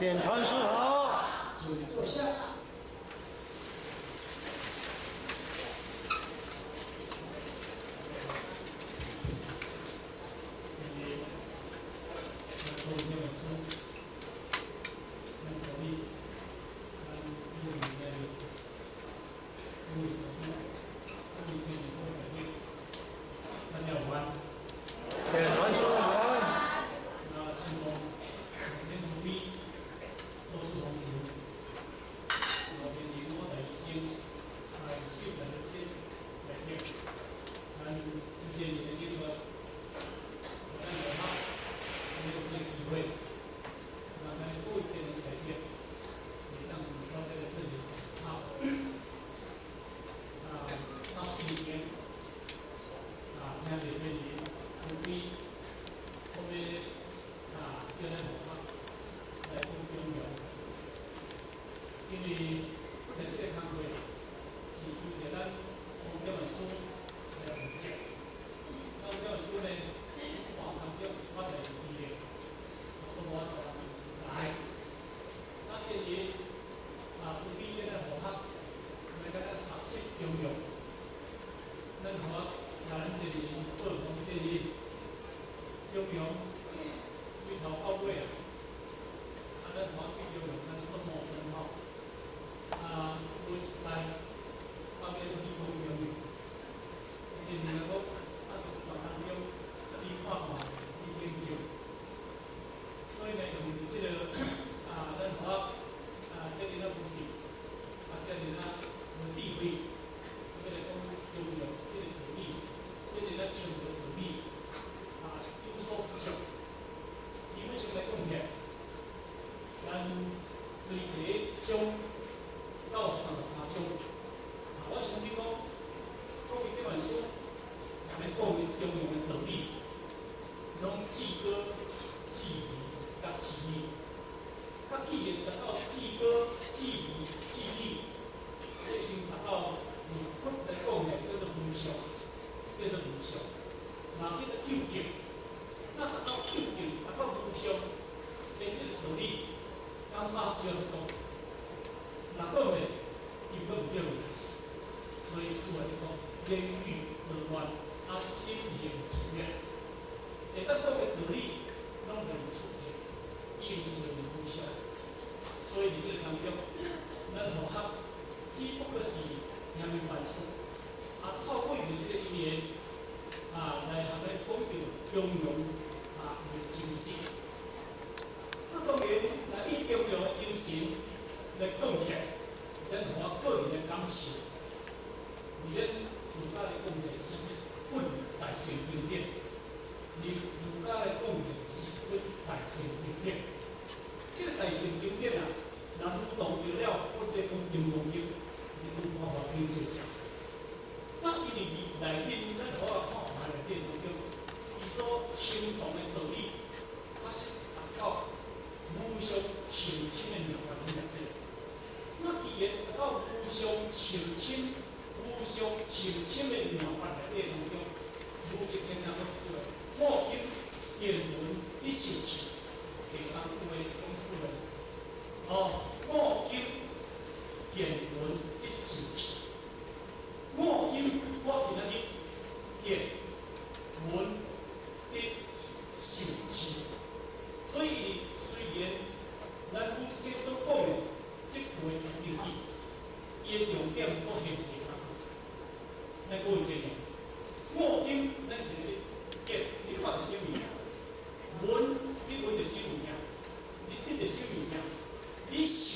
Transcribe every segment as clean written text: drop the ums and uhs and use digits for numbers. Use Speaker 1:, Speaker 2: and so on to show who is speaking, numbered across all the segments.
Speaker 1: 天傳師好。
Speaker 2: 請坐下。
Speaker 3: 大家午安。
Speaker 1: 天傳師午安。
Speaker 3: 那信奉上天慈悲，做事奉主。我今年我的醫生，來受來的先來聽，咱之前的那個，咱有哈，沒有這個機會，那咱過一個來聽，會當到這個這裡好。啊，三四年前，啊，聽到這裡慈悲，後面啊，叫咱學來講中庸，因為本來這個工課是由著咱王建萬師來負責。那王建萬師呢，這段當中有一寡代誌的，所以我就來。那這裡啊，慈悲叫咱學學，來共咱學習中庸。咱學咱這裡報講這裡中庸，對頭到尾啊。啊，咱看對中庸，敢若做陌生吼。啊，無熟似，啊，欲去講中庸。這裡來講，啊，就是當中，啊，你看看，你研究。所以呢，用這個啊，咱學啊，這裡仔無智，啊，這裡仔無智慧，欲來講中庸這個道理，這裡仔抽象道理，啊，有所不足。基本上來講起來，咱累計章到33章，啊，我相信講，各位這本書，共咱講的中庸的道理，攏至高、至理、佮至義。佮既然達到至高、至理、至義，這已經達到用佛來講的叫做無上，叫做無上，嘛叫做究竟。那達到究竟、達到無上的這個道理，感覺需要講？若講咧，又閣毋對。所以這句話就講：言語無亂，啊，心行處了。會當講的道理，攏就是處的，伊毋是就是無上。所以佇這個當中，咱學學只不過是聽明白書，啊，透過這個語言啊，來學來講到中庸啊的精神。那當然，若以中庸的精神來講起來，咱予我個人的感受，佇咱儒家來講的是一本大乘經典。佇儒家來講的是一本大乘經典。這個大乘經典啊，若如同著了佛咧講《金剛經》，你講《法華經》說啥？那伊佇內面，咱好啊看內底當中，伊所深藏的道理，確實達到無上甚深的妙法內底。那既然達到無上甚深、無上甚深的妙法內底當中，無一天人講一句話：古今見聞一受持。第三句話講一句話，哦，古今見聞一受持。古今我今仔日見聞得受持，所以雖然咱武則天所講的這句話肯定句，伊的重點都現第三句。咱講一個，古今咱現在見，你看著啥物件？聞，你聞著啥物件？你得著啥物件？你受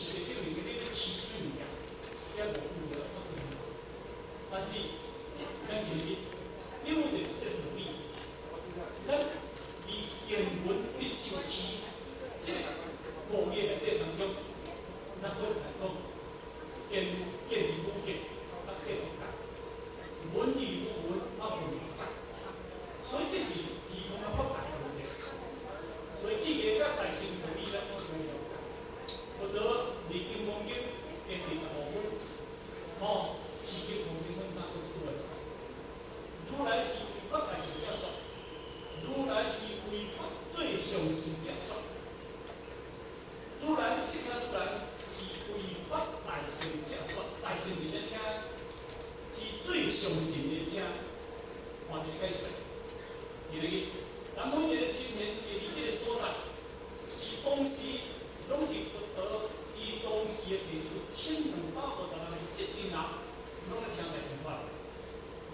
Speaker 3: 伊的弟子1256个這陣人，攏咧聽大乘法。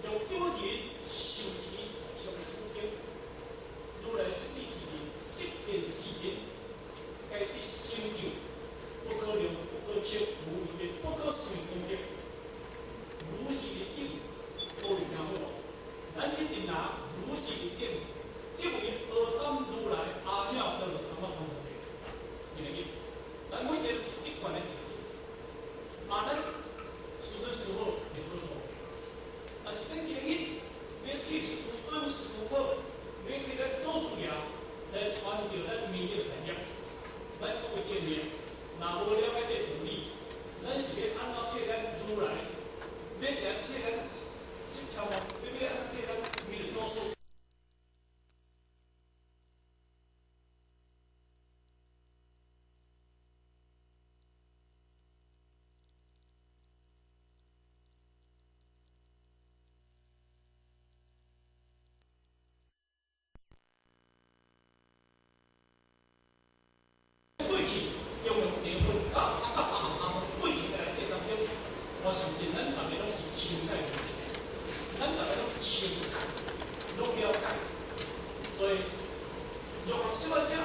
Speaker 3: 讓有人受持無上的處經，如來十地四人，十變四人，該得成就不可量、不可測、無餘的、不可思議功德。如是的應，各位聽好無？咱這陣人如是的應，即為阿當如來阿耨多羅三藐三菩提。今日，咱每一個是一貫的弟子，嘛咱師尊師母會好路。但是咱今日欲替師尊師母，欲替咱祖師爺來傳著咱彌勒大業，咱各位青年，若無了解這個道理，咱是欲按怎替咱如來，欲是按替咱釋迦牟尼，欲按怎替咱彌勒祖師？過去中庸地分甲三百三十三分對起來內底當中，我相信咱逐个攏是深解如是，咱逐个攏深解，攏了解。所以，若講小可者，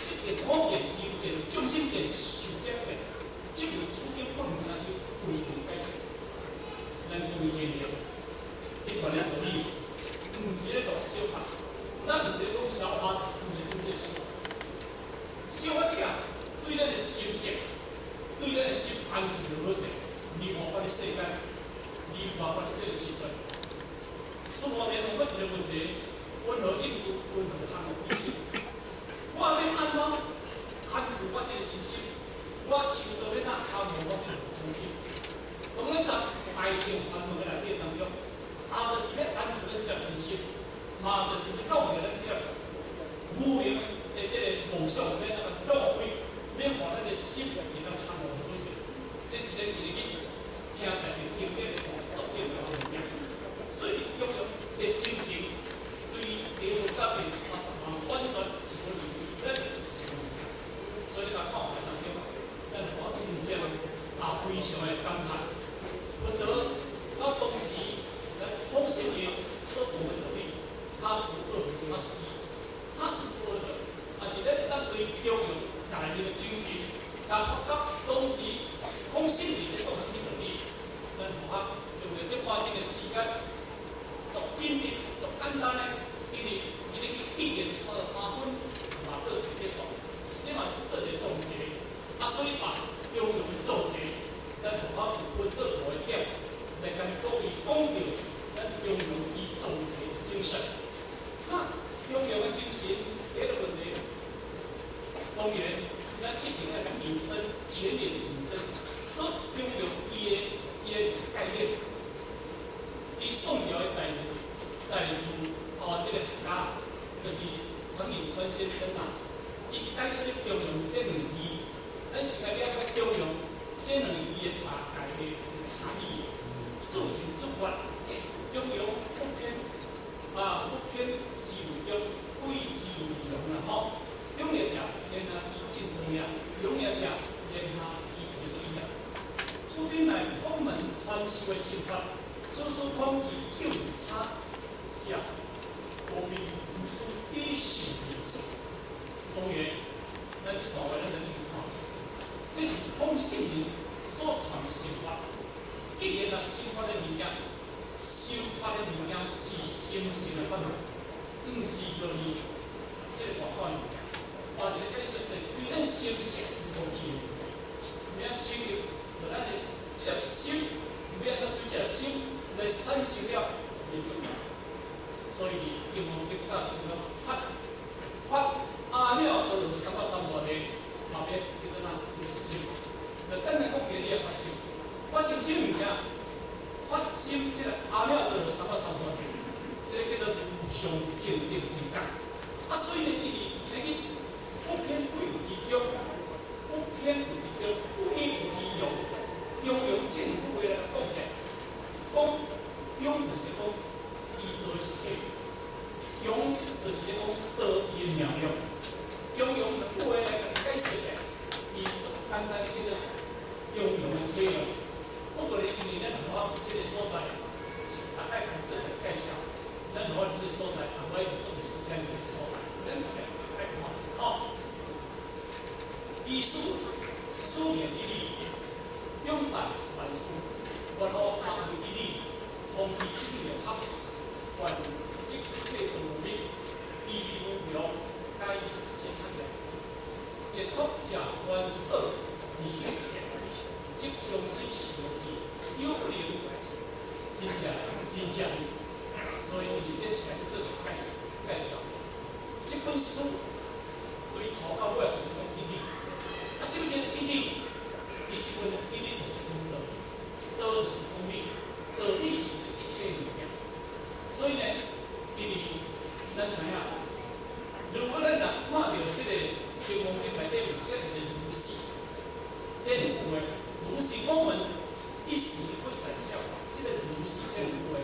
Speaker 3: 這件五見、六見、眾生見、壽者見，這位處境不能聽受，為何解釋？咱各位青年，這款的道理，毋是咧講小法，咱毋是咧講小法子，毋是講這個小法。小法者對咱的心性，對咱的心安住就好勢，離外法的世間，離外法的這個時陣。師父面問過一個問題：雲何應住？雲何含彼心？我欲按怎安住我這個身心？我修道欲怎含我這個身心？當咱在大乘梵文的內底當中，也就是欲安住咱這個身心，嘛就是欲弄著咱這個無明的這個夢想，欲怎個弄開，欲予咱的心會當含好勢。這是咱今日聽大乘經典的重點的物件。所以，中庸的精神對地佛甲第30萬完全是無離咱的自性物件。所以，你來看來當中，咱我真正也非常的感嘆。佛陀到當時，咱孔聖爺所講的道理，他不惡，他是義，他是不惡的。但是咱當對中庸內面的精神，甲佛甲當時孔聖爺咧講啥物道理，咱學用著這半鐘的時間，足簡單、足簡單的，因為今日去記念33分，嘛做一個結束，這嘛是做一個總結。啊，所以把中庸的總結，咱學分做五個點，來共各位講著咱中庸伊總結的精神。那中庸的精神，第一個問題，當然咱一定愛引申前面的引申，做中庸伊的一個概念。伊宋朝的大儒哦，這個學家就是陳寅恪先生啊。伊解說中庸這兩個字，咱是來了解中庸這兩個字的大概的一個含義。自行自發，中庸不偏啊，不偏之為中，不倚之為庸啦吼。中庸者，天下之正道也；庸也者，天下之利器也。此品乃孔門傳授的心法。祖師講其久差也，無非無須以受為主。當然，咱這段話咱就已經看出，這是孔聖人所傳的心法。既然若修法的物件，修法的物件是心性的法門，毋是落去這個外法的物件。或是咧，說對咱心性有貢獻的物件，欲清入落咱的這個心，欲按怎對這個心來產生了伊的作用。所以，中庸經教是講發發阿耨多羅三藐三菩提，嘛欲叫做哪？叫做心。那簡單講起，你會發心，發心啥物件？發心這個阿耨多羅三藐三菩提，這個叫做無上正等正覺。啊，所以呢，伊佇今日不偏不倚之中，不偏不倚之中，不倚不之庸，中庸這兩句話來講起來，講庸就是講伊道的實際，庸就是講道伊的妙用。中庸兩句話來解釋起來，伊足簡單的叫做容容的體諒。不過咧，因為咱予我這个所在是大概共做一個介紹，咱予我這个所在，也無一定足濟時間佇這个所在，咱大概愛看一下吼。醫師書言一理，永善萬事，萬物合為一理，空氣質量合，萬積體造物，意義無窮，該實學的。解脫者願所而有即相識相智，有可能真正真正，所以伊這是來做介紹介紹。這本書對頭到尾是講一理，啊，什麼叫一理？伊是講一理就是講道，道就是講理，道理是一切物件。所以呢，因為咱知影，如果咱若看著這个經文經內底有寫一個如是，這兩句話，如是我聞，一時不在笑。這個如是這兩句話，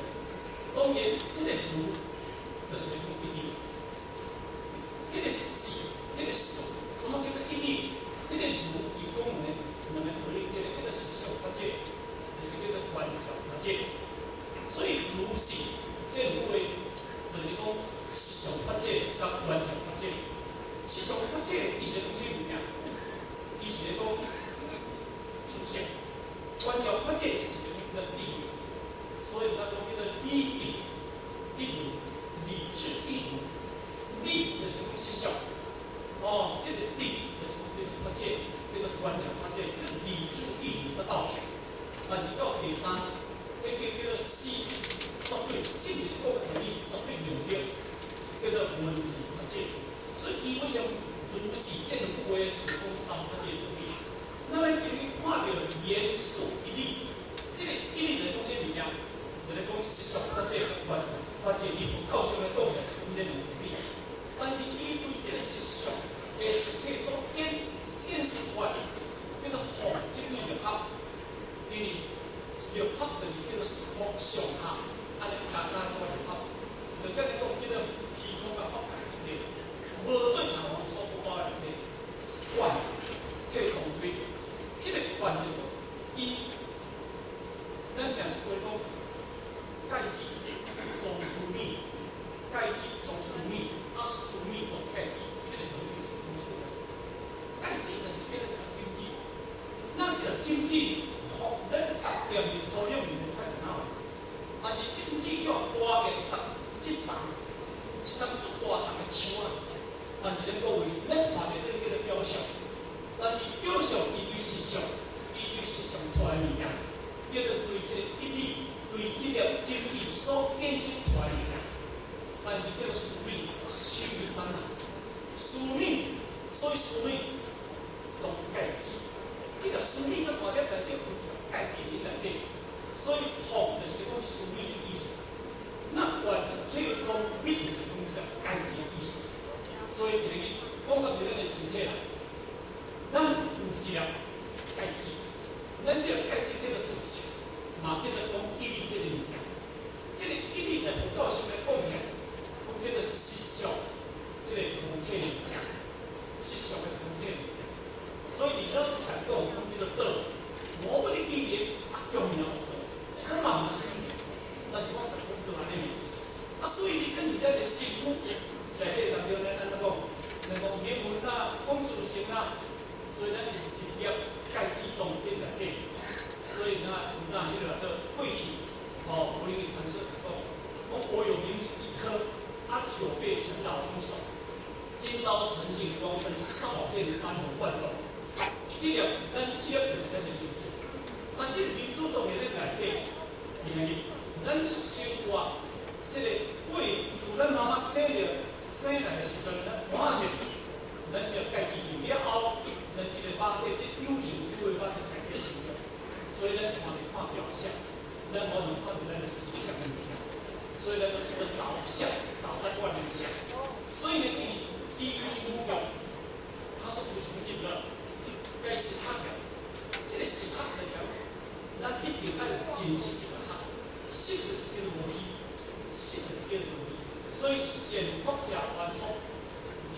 Speaker 3: 當然這个如就是講一理，這个是，這个是，什麼叫做一理？這个如伊講的兩個道理，一個叫做實相法界，一個叫做觀照法界。所以如是這兩句話，就是講實相法界佮觀照法界。實相法界伊是講啥物件？伊是咧講自性，觀照法界是講叫做理，所以咱講叫做理智一如，理智一如，理就是講實相，哦，這个理就是講叫做法界，叫做觀照法界，叫做理智一如的道學。但是到第三，彼個叫做心，絕對心是講道理，絕對明了，叫做文字法界。所以基本上如是這兩句話是講三法界道理。咱來今日看著言說一理，這个一理就是講啥物件？就是講實相法界觀照法界，以佛教上來講也是講這兩個道理。但是伊對這个實相的實體所演示出來，叫做放這個六合，因為六合就是叫做上上下，按呢加加多六合，就按呢講叫做虛空佮法界一體，無對象無所不包的一體，觀體裝備，彼个觀就是伊，咱常一句講，蓋子裝虛米，蓋子裝虛米，啊虛米裝蓋子，這个道理是講出來。蓋子就是變做種子，咱是種子，咱家踮佇土壤裡無法度哪會，但是種子叫挖起來，這層這層足大層的牆啊，但是咱各位，咱看著這个叫做表象，但是表象伊對實相，伊對實相出來物件，叫做對這個一理，對這粒種子所衍生出來物件，但是叫做虛米，虛米啥啊？虛米，所以虛米裝蓋子，這个虛米這大粒內底有一個蓋子佇內底，所以放就是講虛米的意思。那觀體裝物就是講這個蓋子的意思。所以今日講到這咱的身體啦，咱有一粒蓋子，咱這个蓋子叫做自性，嘛叫做講一理這个物件。這个一理在佛教上來講起來，講叫做實相，這个空體的物件，實相的空體的物件。所以佇老子來講，講叫做道，無不得記憶，啊，強名有道，我嘛毋知啥物，但是我就講道按呢。啊，所以你根據咱的身軀內底當中，咱按怎講？咱講靈魂啊，講自性啊，所以咱有一粒蓋子裝佇內底。所以那有早彼个叫過去，哦，圖靈禪師講，講我有靈芝一顆，啊，久被塵勞封鎖，今朝塵盡光生，照遍山河萬動。這粒咱這粒就是咱的靈珠，啊，這个靈珠當然咱內底，明日咱生活，這个為自咱媽媽生著生來的時陣，咱看者，咱這個蓋子入了後，咱這个肉體，這有形有的肉體開始生長，所以咱看著看表象，咱無能看著咱的實相的物件，所以咱叫做造相，造在萬能相。所以呢，伊伊無用，他說無窮盡的，該實學的，這個實學來講，咱一定愛真實的學，實就是叫做無虛，實就是叫做無虛。所以善國者還說，二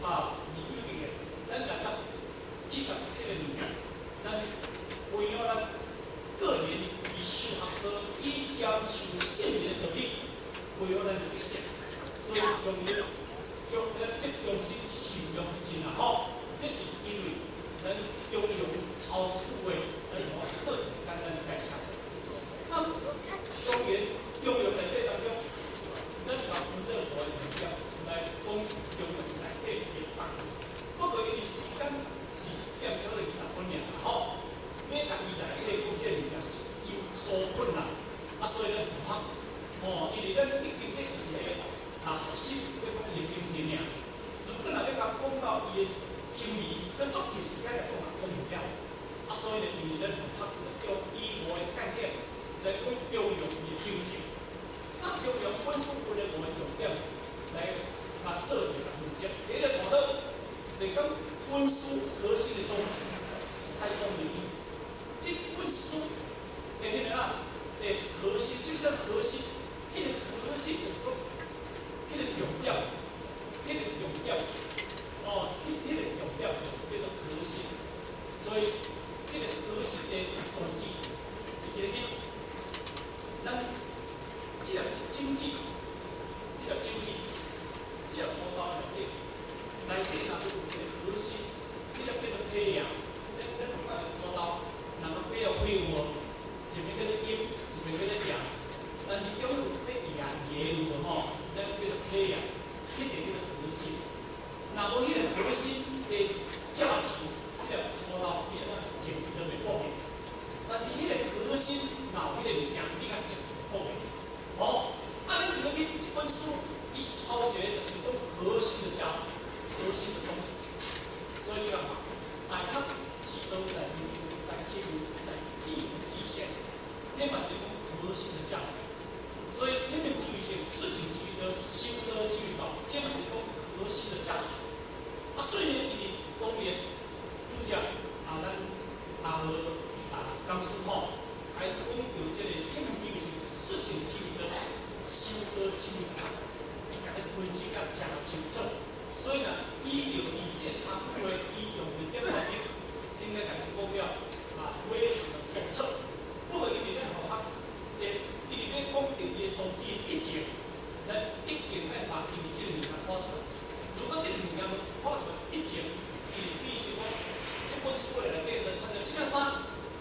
Speaker 3: 啊二有定的，咱來當去讀這個物件，咱維護咱的特色，所以將伊將咱這中心受用真啊好，這是因為咱中庸頭一句話，咱我做一個簡單的介紹。那當然，中庸內底當中，咱把分做五個重點來講是中庸內底的範圍。不過因為時間是1點超過20分爾吼，欲共伊內底講這個物件是有所困難，啊，所以咱唔通，吼，因為咱畢竟這是一個學習欲講伊的精神爾。如果若欲共講到伊的真理，閣足濟時間來講也講毋了。啊，所以呢，因為咱佛學用以五個概念來講中庸伊的精神。那中庸本書分了五個重點來來做一個分析。第一個大腦來講本書核心的宗旨，開宗明義，這本書的彼個啊，的核心，這個核心，彼個核心就是講，彼個重點，彼個重點，哦，彼個重點就是叫做核心。所以，這個核心的宗旨，伊個咱這個經濟，這個經濟，這個土豆內底，內底若有一個核心，彼個叫做體啊。咱咱看著土豆，人個買了廢有無？一邊叫做陰，一邊叫做陽。但是中間有一個陽爺有無吼？咱叫做體啊，彼個叫做核心。若無彼個核心的價值，彼個土豆伊會當種伊都袂爆去。但是彼個核心若有彼個物件，你共種會爆去。哦，啊，咱今日這本書，伊頭一個就是講核心的價值，核心的宗旨。所以你看，大學之道在明，在清，在知至善，這嘛是講核心的價值。所以天命之謂性，率性之謂道，修道之謂道，這嘛是講核心的價值。啊，雖然伊佇當然拄則啊，咱阿和啊講師吼，來講到這個天命之謂性，率性之謂道，修道之謂道，伊共你分析甲誠清楚。所以呢，依著伊這三句話，伊用一點來鐘，應該共你講了啊，非常的透徹。不過伊佇咱學校，伊佇咧講到伊的宗旨以前，咱一定愛把伊這個物件看出來。如果這個物件無看出來以前，伊會比如講，這本書內底就穿著這件衫，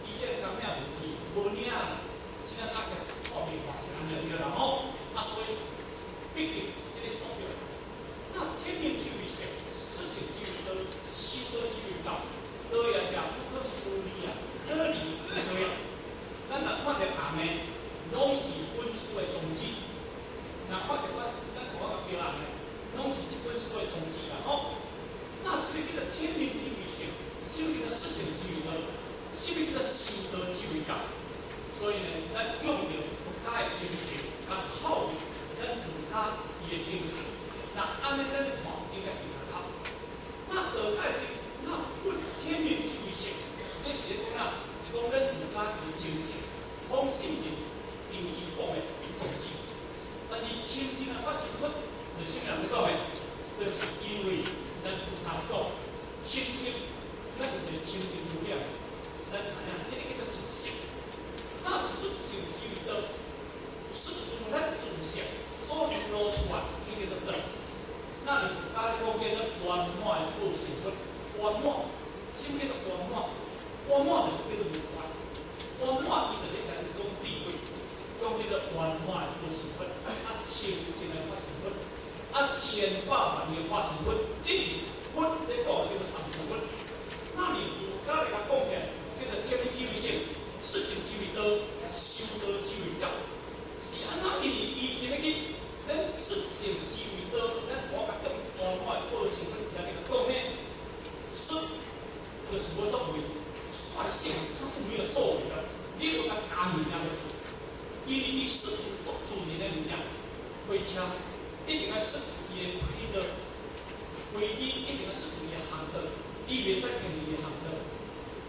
Speaker 3: 伊這個工領無去無領，這件衫其實看袂看是按呢對啦吼。啊，所以畢竟這個重要。那天命之謂性，率性之謂道，修道之謂道，道也是不可思議啊，可離不可啊。咱若看著紅的，攏是本書的宗旨。若看著我，咱我共標紅的，攏是這本書的宗旨啦吼。那啥物叫做天命之謂性？啥物叫做率性之謂道？啥物叫做修道之謂道？所以呢，咱用著佛家的精神，共套入咱儒家伊的精神。那按呢，咱咧看應該比較較。那道家的精，那本天命之謂性，這是咧講啊，是講咱儒家的精神，講性靈，因為伊講的宗旨。但是清淨的法身佛，就是啥物人咧講的？就是因為咱佛家講清淨，咱有一個清淨無染，咱知影，彼個叫做自性。那率性之謂道，率由咱自性所流露出來，彼叫做道。那儒家咧講叫做圓滿的報身佛，圓滿，啥物叫做圓滿？圓滿就是叫做如來。圓滿伊就是共你講智慧，講這個圓滿的報身佛，啊清淨的法身佛，啊千百萬的法身佛，這是佛咧講的叫做三身佛。那你儒家來共講起來，叫做天命之謂性，率性之謂道，修道之謂道，是按怎？因為伊今日去咱率性之謂道，咱我共用圓滿的報身佛來共講呢？率就是無作為，率性它是沒有作為的，你無共加物件落去，因為你率足自然的物件，火車一定愛率伊的軌道，飛機一定愛率伊的航道，伊袂使偏離伊的航道，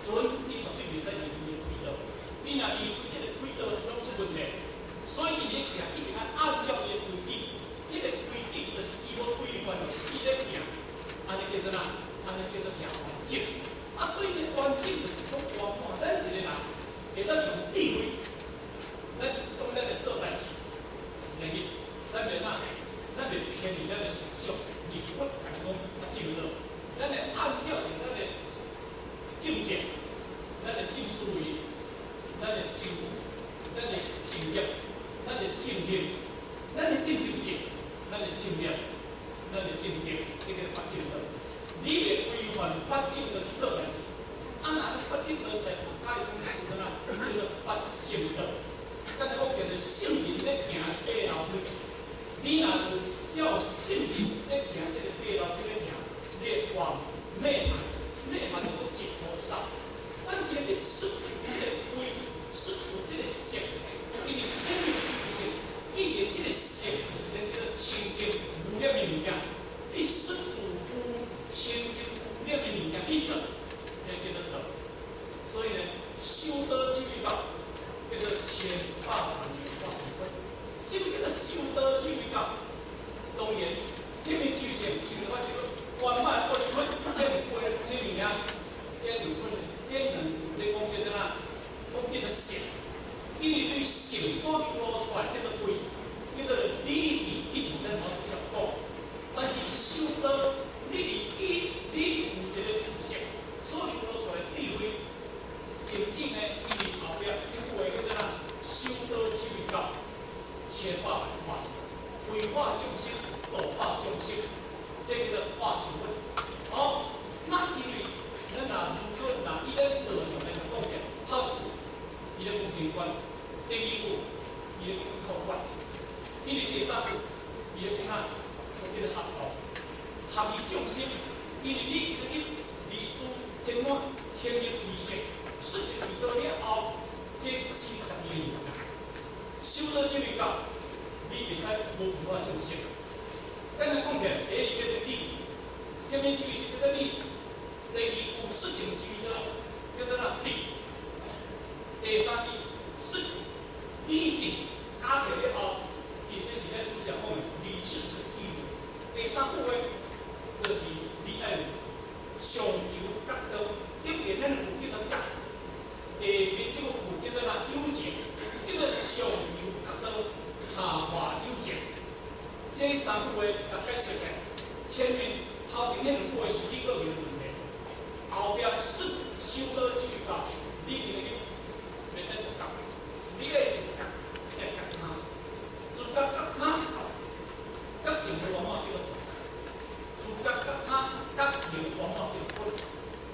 Speaker 3: 船伊絕對袂使離伊的軌道，你若離開這個軌道，攏出問題。所以伊咧行，一定愛按照伊的規矩，彼個規矩就是伊無規範，伊咧行，按呢叫做啥？按呢叫做誠完整。啊，所以呢，完整就是講圓滿。咱一個人會當用智慧，咱當咱咧做代誌，來去，咱袂哪，咱袂偏離咱的思想，離佛共你講啊正道，咱會按照著咱的正見、咱的正思維、咱的正語、咱的正業、咱的正念、咱的正修正、咱的正念、咱的正德，這個八正道。你會規範八正道去做代誌，啊若八正道在佛教講叫做哪？叫做八聖道。敢若講叫做聖人咧行八樓梯，你若有照聖人咧行這個八樓梯咧行，你會往涅槃，涅槃就講淨土之道。咱今日失去這個規，失去這個性，因為天命之性，既然這個性就是咱叫做清淨無染的物件，你失去有清淨無染的物件去做，那叫做道。所以呢，修道之為道，叫做千百萬億化身佛。什麼叫做修道之為道？當然，天命之性，就是我是圓滿過是佛，這兩句這物件，這兩句，這兩句咧講叫做哪？講叫做性，因為對性所流露出來叫做規，叫做理智，一直咱頭拄才講。但是修道，你佇伊，你有一個知識所流露出來的智慧，甚至呢，伊佇後壁彼句話叫做哪？修道之為道，千百萬化身，為化眾生，度化眾生，這叫做化身佛。哦，那因為咱若如果若以咱道場來講起來，頭一句伊咧講天觀，第二句伊咧講口觀，因為第三句伊咧講哪？講叫做合道，合於眾生，因為你今日離諸天滿天命為性，出世為道了後，這是新家己的物件。修道之為道，你袂使無度化眾生。咱來講起來，第一叫做理，天命之為性叫做理；第二句出世之為道叫做哪定；第三句出理定加起來了後，伊這是咱拄才講的理智之意。第三句話就是你愛上求覺道，頂面咱有叫做覺，下面這個有叫做哪有情，叫做上求覺道，下化有情。這三句話共解釋起來，前面頭前那兩句話是你個人的問題，後壁出修道之道，你今日袂使獨覺，你愛自覺，愛覺他，自覺覺他，覺性圓滿叫做菩薩，自覺覺他覺行圓滿叫做佛。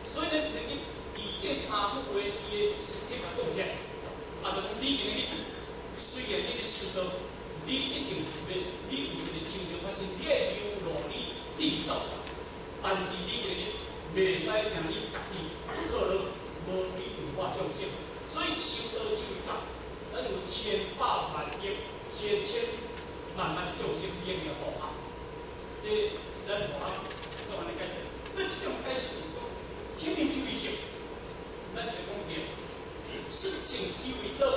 Speaker 3: 所以呢，你以這三句話伊的實體來講起來，啊，就講你今日雖然你咧修道，你一定袂，你有一個情形發生，你會流露你你走出來，但是你今日袂使聽你家己靠落無去度化眾生，所以修道之為道，咱有千百萬億、千千萬萬的眾生，你一定要度化。這咱佛學攏按呢解釋，那這種解釋是講天命之為性，咱是咧講念；出性之為道，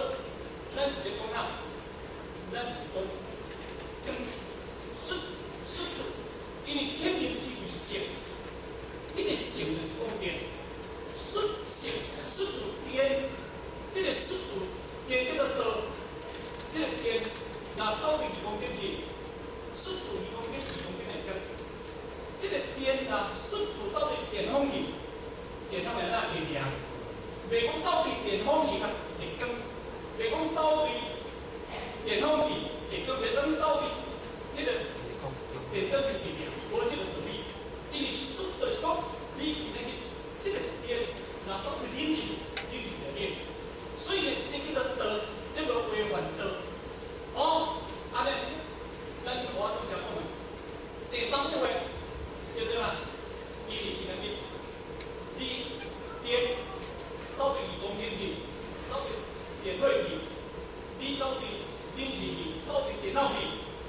Speaker 3: 咱是咧講哪？咱是講跟出出出，因為天命之為性，這個性就是講電，出性出自電，這個出自電叫做道，這個電若走佇二宮頂去，出自二宮頂，二宮頂會變。這個電若出自走佇電風去，電風會哪會涼？袂講走佇電風去較會光，袂講走佇電風去會光，袂使講走佇彼個電燈去會涼，無這個道理。因為出就是講，你今日去這個電若走佇冷氣，冷氣就冷。所以呢，這叫做道，這個違反道。哦，按呢，咱我拄才講的第三句話叫做哪？因為今日你電走佇二宮頂去，走佇電火去，你走佇冷氣去，走佇電腦去，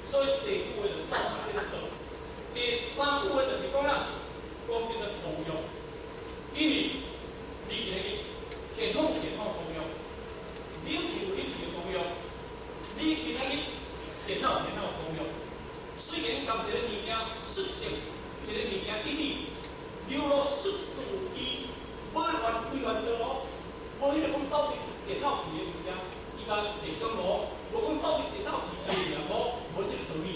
Speaker 3: 所以第二句話就走出來這個道。第三句話就是講啦，講叫做功用，因為你今日電腦有電腦的功用，冷氣有冷氣的功用，你今仔日電腦有電腦的功用。雖然共一個物件出性，一個物件一理流露出自伊，無違違反道哦，無彼個講走佇電腦去的物件，伊共會光無，無講走佇電腦去會涼無，無這個道理。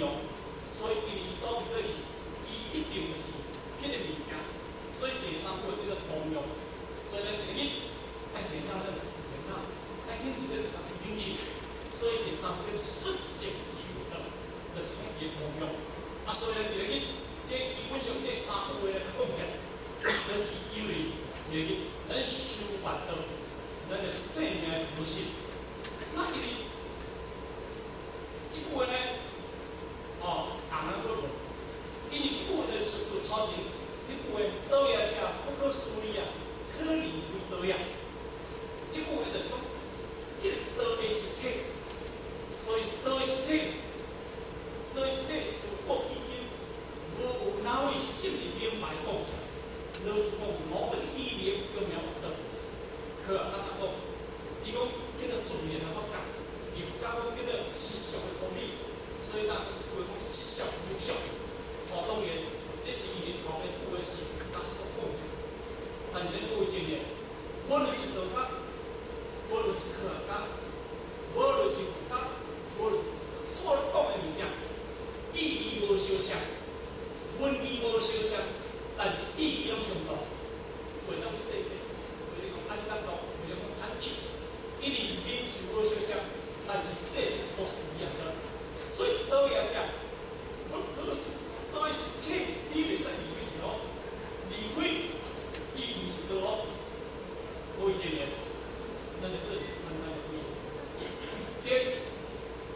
Speaker 3: 定就是彼個物件。所以第三句叫做功用。所以咱第一愛電腦，咱就電腦；愛聽聽咱就聽去。所以第三句叫做率性之為道，就是講伊的功用。啊，所以咱第一，這基本上這三句話來講起來，就是因為第一，咱修辦道，咱的生命的核心。那因為這句話呢，哦，共人講無，因為這句話的述頭前，這句話道也者，不可思議啊，可離非道也。這句話就是講，這個道的實體，所以道的實體，道的實體自古至今，無有哪位聖人明白講出來。老實講，無一語名叫名道。可啊，他講，伊講叫做自然的法覺，伊佛教講叫做實相的道理，所以咱這句話講實相無相。哦，當然，這是伊後面這句話是他所講的。但是咱各位經驗，無論是道家，無論是科學家，無論是佛家，無論是所有講的物件，意義無相像，文字無相像，但是意義攏相同。袂當細細，袂當講按感覺，袂當講坦氣，因為名詞無相像，但是事實都是一樣的。所以道也者，不可思道的實體，你袂使離開一個，離開伊毋是道哦。各位經驗，咱來做一個簡單的比喻。電，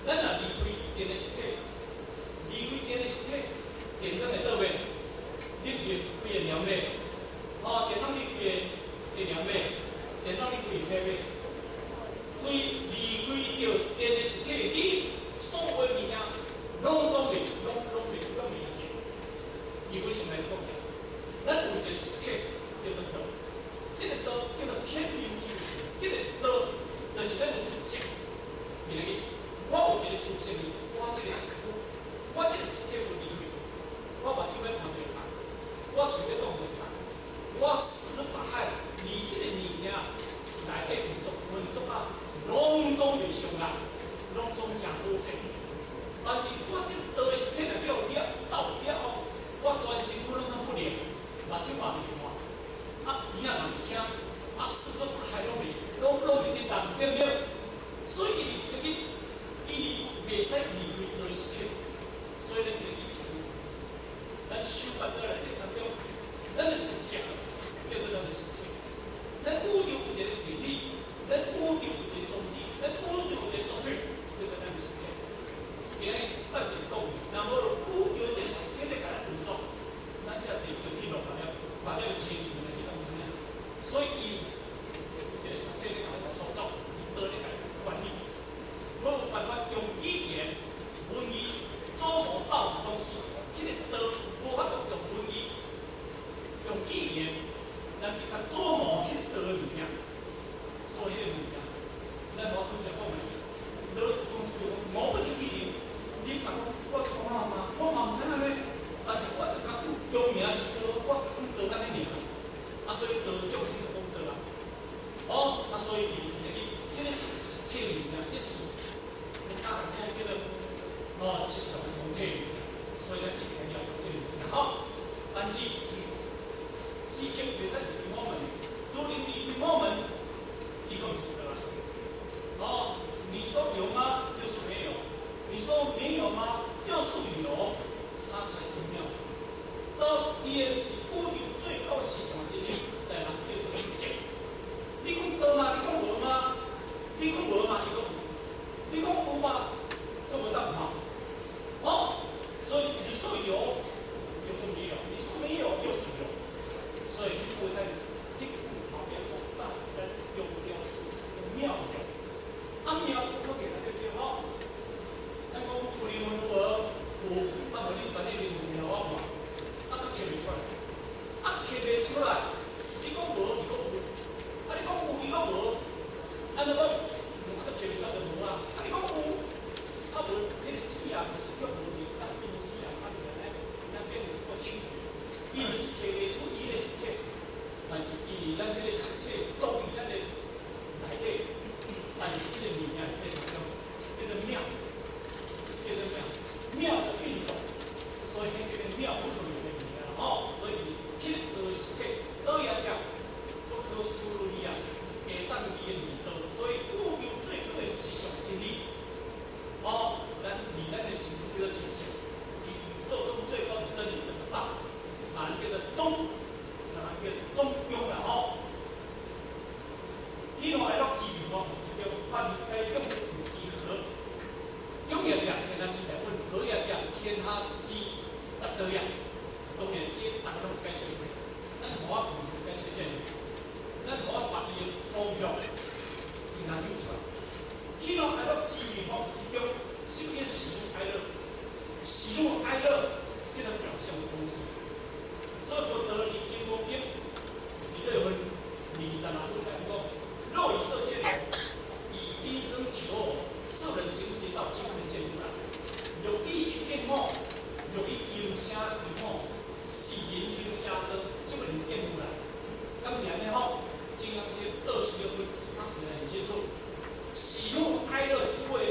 Speaker 3: 咱若離開電的實體，離開電的實體，電當會倒面，你去幾個兩秒，哦，電當你開個一兩秒，電當你開幾秒，開離開著電的實體，你所有物件攏總袂，攏攏袂，攏袂見。基本上來講，咱有一個實體叫做道，這個道叫做天命之物，這個道就是咱的自性。明白？我有一個自性，我這個身軀，我這個實體無離開，我目睭欲看著會我喙欲講會使，我死法海離這個物件內底運作運作啊，攏總袂相愛，攏總誠好勢。但是我這個道的實體若叫了走了後，我全身軀攏總不靈，目睭嘛袂看，啊耳仔嘛袂聽，啊四個法海攏袂，攏攏袂振動，對毋對？所以伊伊伊袂使離開道的實體，所以咱就伊咱修辦道內底當中，咱的自性叫做咱的實體。咱宇宙有一個原理，咱宇宙有一個宗旨，咱宇宙有一個作用，叫做咱的實體。今日咱一個講，若無宇宙這個實體咧共咱運作，咱才地球去落目粒，目粒的清氣來去當知影。所以伊有一個實體咧共咱操作，伊道咧共咱管理，無辦法用語言、文字琢磨到的東西，彼個道無法度用文字、用語言來去共琢磨彼個道的物件。所以彼個物件，咱無拄才講的，老師講一句講，無不入去靈，你別講我講啊嘛，我嘛毋知影呢，但是我就講用名是道，我就講道按呢爾，啊，所以道眾生就講道啊。哦，啊，所以伊這個是實體物件，這是佛教講叫做哦實相的同體，所以咱一定要了解這個物件吼。但是時間袂使離開我們，如果離開我們，伊講是道啊。哦，你說有嗎？又是沒有。你說沒有嗎？又是有，它才是妙。道伊的是宇宙最高實相的真理，在人叫做自性。你講道嗎？你講無嗎？你講無嗎？伊講有。你講有嗎？閣無當看。哦，所以你說有，又說沒有；你說沒有，又是有。所以這句在這句後邊講大咱用了妙用。啊妙，我給他對不對？吼，咱講有靈魂有無？有，啊無你把你靈魂予我看，啊閣摕袂出來，啊摕袂出來，你講無，伊講有，啊你講有，伊講無，按怎講？啊閣摕袂出來就無啊，啊你講有，啊無，彼個死啊，就是叫無明，啊變成死啊，啊就按呢，咱變成是個手伊就是摕袂出伊的實體，但是因為咱彼個實體作為咱的內底，但是這個物件變成叫做妙，叫做妙，妙的運作，所以彼叫做妙不可言的物件吼。法之中，什麼叫喜怒哀樂？喜怒哀樂叫做表象的東西。所以佛陀佇《金剛經》佇這份26分來講，若以色見佛，以音聲求偶，色人行邪道，皆不能見如來。若以色見母，若以音聲求母，是人行邪道，皆不能見如來。敢是按呢吼？《金剛經》26分，它寫得很清楚。喜怒哀樂諸的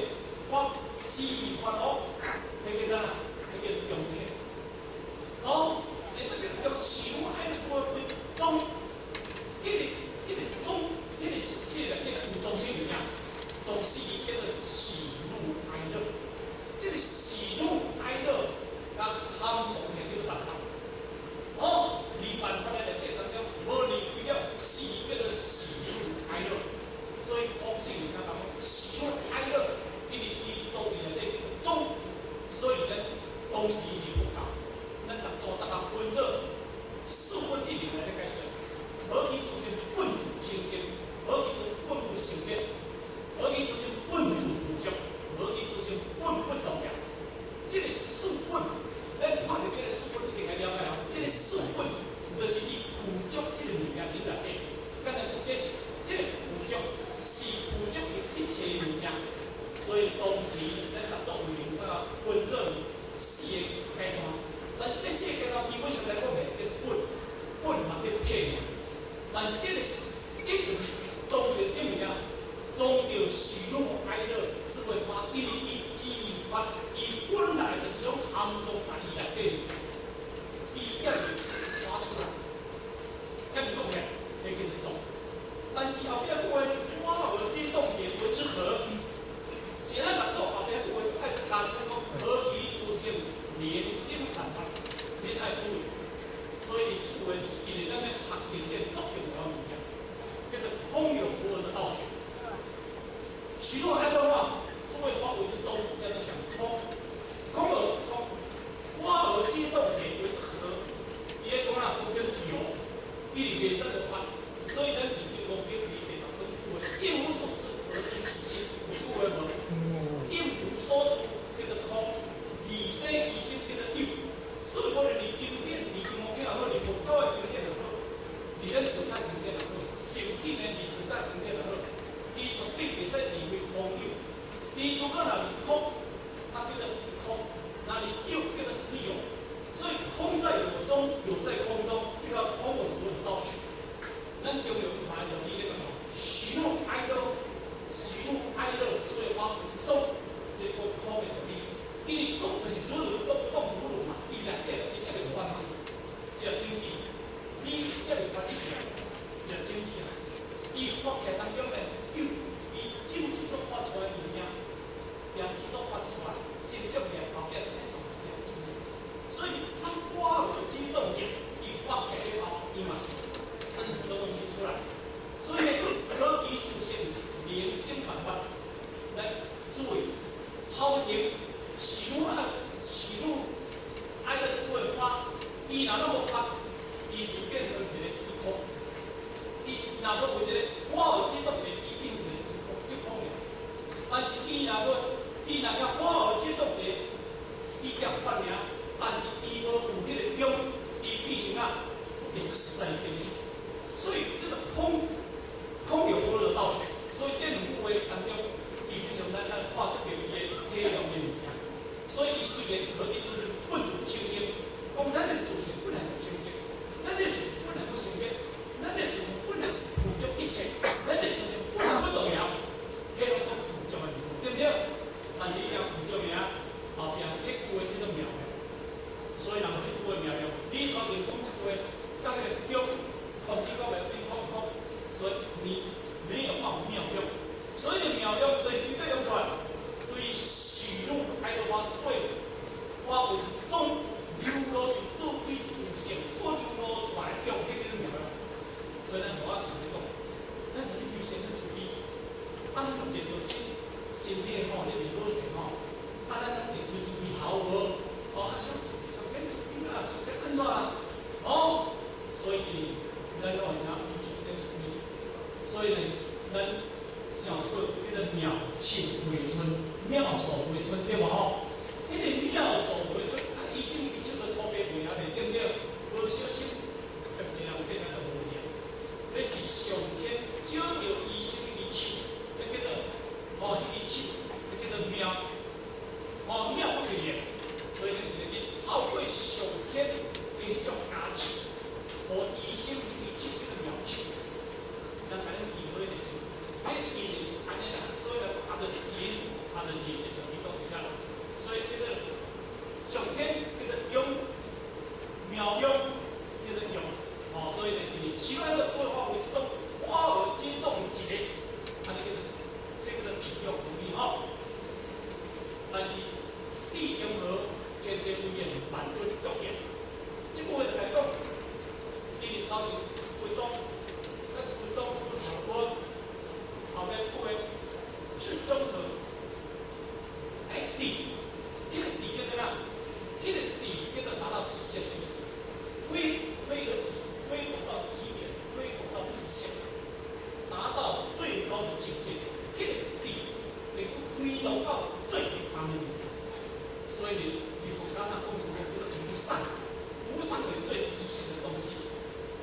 Speaker 3: 法，之法哦，彼叫啥？彼叫中體。哦，是這個叫喜怒哀樂諸的為之中，彼個中，彼個有中性物件，中性叫做喜怒哀樂。這個喜怒哀樂，佮含藏起叫做萬法。哦，離萬法的內底當中，無離開了喜叫做喜怒哀樂。所以空性伊較講喜怒哀樂，因為伊當佇內底叫做中，所以咱當時佇佛教，咱六祖逐家分做四分一靈來咧解釋。何其自性本自清淨，何其自本無生滅，何其自性本自具足，何其自性本不動搖。這個四本，咱看著這個四本一定愛了解哦。這個四本就是伊具足這個物件佇內底，敢若講這個具足是具足的一切物件。所以當時咱六祖慧能甲分做四個階段，但是這四個階段基本上來講呢，叫做本，本嘛叫體。但是這就是裝著啥物件？裝著喜怒哀樂智慧法，因為伊之法，伊本來就是攏含藏在伊內底，伊才會發出來，才會講起來，彼叫做裝。但是後壁句話，我而皆眾結為之和。是咱六祖後壁句話愛加一句講，何其自性連心萬法，恁愛注意。所以這句話是因為咱咧學定這個足重要的物件，叫做空有不二的道學。喜怒哀樂話，諸位法為之中，叫做講空，空而不空，我而皆眾結為之和。伊咧講啦，講叫做有，伊是袂使的法，所以咱佇金剛經佇第十分這句話，應無所住而生其心，有這句話無？應無所住叫做空，離生其心叫做有。所以無論佇經典，佇金剛經也好，佇佛教的經典也好，佇咱道教經典也好，甚至呢佇儒家經典也好，伊絕對袂使離開空有。伊如果若離空，它叫做執空；若離有，叫做執有。所以空在有中，有在空中，這個空有不二的道學。咱中藥來就你咧講，喜怒哀樂，喜怒哀樂諸的法之中，這個空的道理。因為中就是如如不動如如嘛，伊內底就抑未發嘛，這個種子，你抑未發，你食，這個種子啊，伊發起來當中呢，有伊種子所發出來的物件，葉子所發出來，生長起來後壁色素葉子，所以它我而皆眾結，伊發起來以後，伊嘛是生很多東西出來。所以呢，何其自性連心萬法，來注意，頭前喜怒哀樂智慧發，伊若攏無發，伊就變成一個執空。伊若無有一個我有這種者，伊變成一個執空，執空爾。但是伊若無，伊若共我有這種者，伊才發爾，但是伊無有彼個中，伊變成啊，也是實在變數。所以這個空，空有不二的道學，所以這兩句話當中，基本上咱咱看出著伊的體用的物件。所以伊雖然何其就是本自清淨，講咱的自性本來就清淨，咱的自性本來不生滅，咱的自性本來是具足一切，咱的自性本來不動搖，彼攏總具足的，對不對？但是伊後具足名，後壁彼句話叫做妙用，所以人彼句話妙用，你頭前講這句話，佮彼個中空氣講袂變空空，所以你沒有辦法妙用，所以妙用就是佇佗用出來，對喜怒哀樂法做，我有一種流露就倒對自性所流露出來，用彼個妙用。所以咱我實際講，咱佇咧修行咧注意，啊，咱有一條心，身體吼咧袂好勢吼，啊，咱會去注意頭無？哦，啊，想上緊注意啊，上緊按怎啦？哦，所以咱攏會啥？求上緊注意。所以呢，咱上說叫做妙手回春，妙手回春對無吼？彼個妙手回春，啊，醫生伊手都粗白袂曉咧，對毋對？無小心，一個人世間就無去啊。彼是上天借著醫生彼支手，彼叫做哦，彼支手，彼叫做妙，哦，妙不可言。所以呢，伊透過上天的彼種加持，予醫生彼支手叫做妙手，咱共咱醫好的時，彼因為是按呢啦，所以呢，啊，著神，啊，著人的道理講佇遮啦。所以叫做上天叫做用，妙用叫做用，哦，所以呢，因為手按怎做法為這種，我爾皆中一个，按呢叫做，這叫做體用如理吼。但是地中和，天地為言，萬物欲言。這句話就來講，伊佇頭前一分鐘，啊一分鐘一分頭光，後壁這句話智中和，哎，地，彼個地叫做啥？彼個地叫做達到極限的意思，推推而極，推廣到極點，推廣到極限，達到最高的境界。彼個地會推動到最頂方的物件。所以你你佛家那講出講叫做無上，無上為最極限的東西。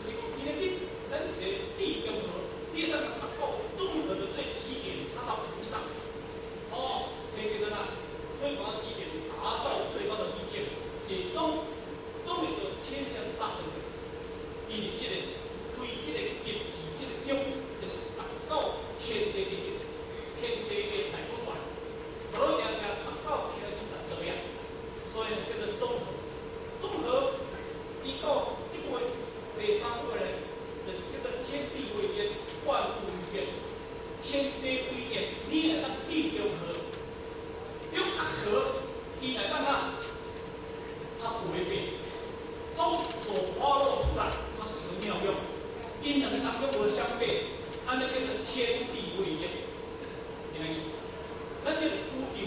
Speaker 3: 就是講，今日你咱一個地中和，你會當達到綜合的最極點，達到無上。哦，彼叫做啥？推廣到極點，達到最高的境界。這中中會做天下之大，對不對？因為這個開這個業字，這個中，就是達到天地的這個天地的大本源，無定是達到天之大道呀。所以叫做綜合。綜合，伊到這句話第三句話咧，就是叫做天地為言，萬物為言。天地為言，你會當地中和，中啊和，伊來當啊，它不會變。中所發露出來，它是個妙用，𪜶兩个當中無相悖，按呢叫做天地為言。今仔日，咱這個宇宙，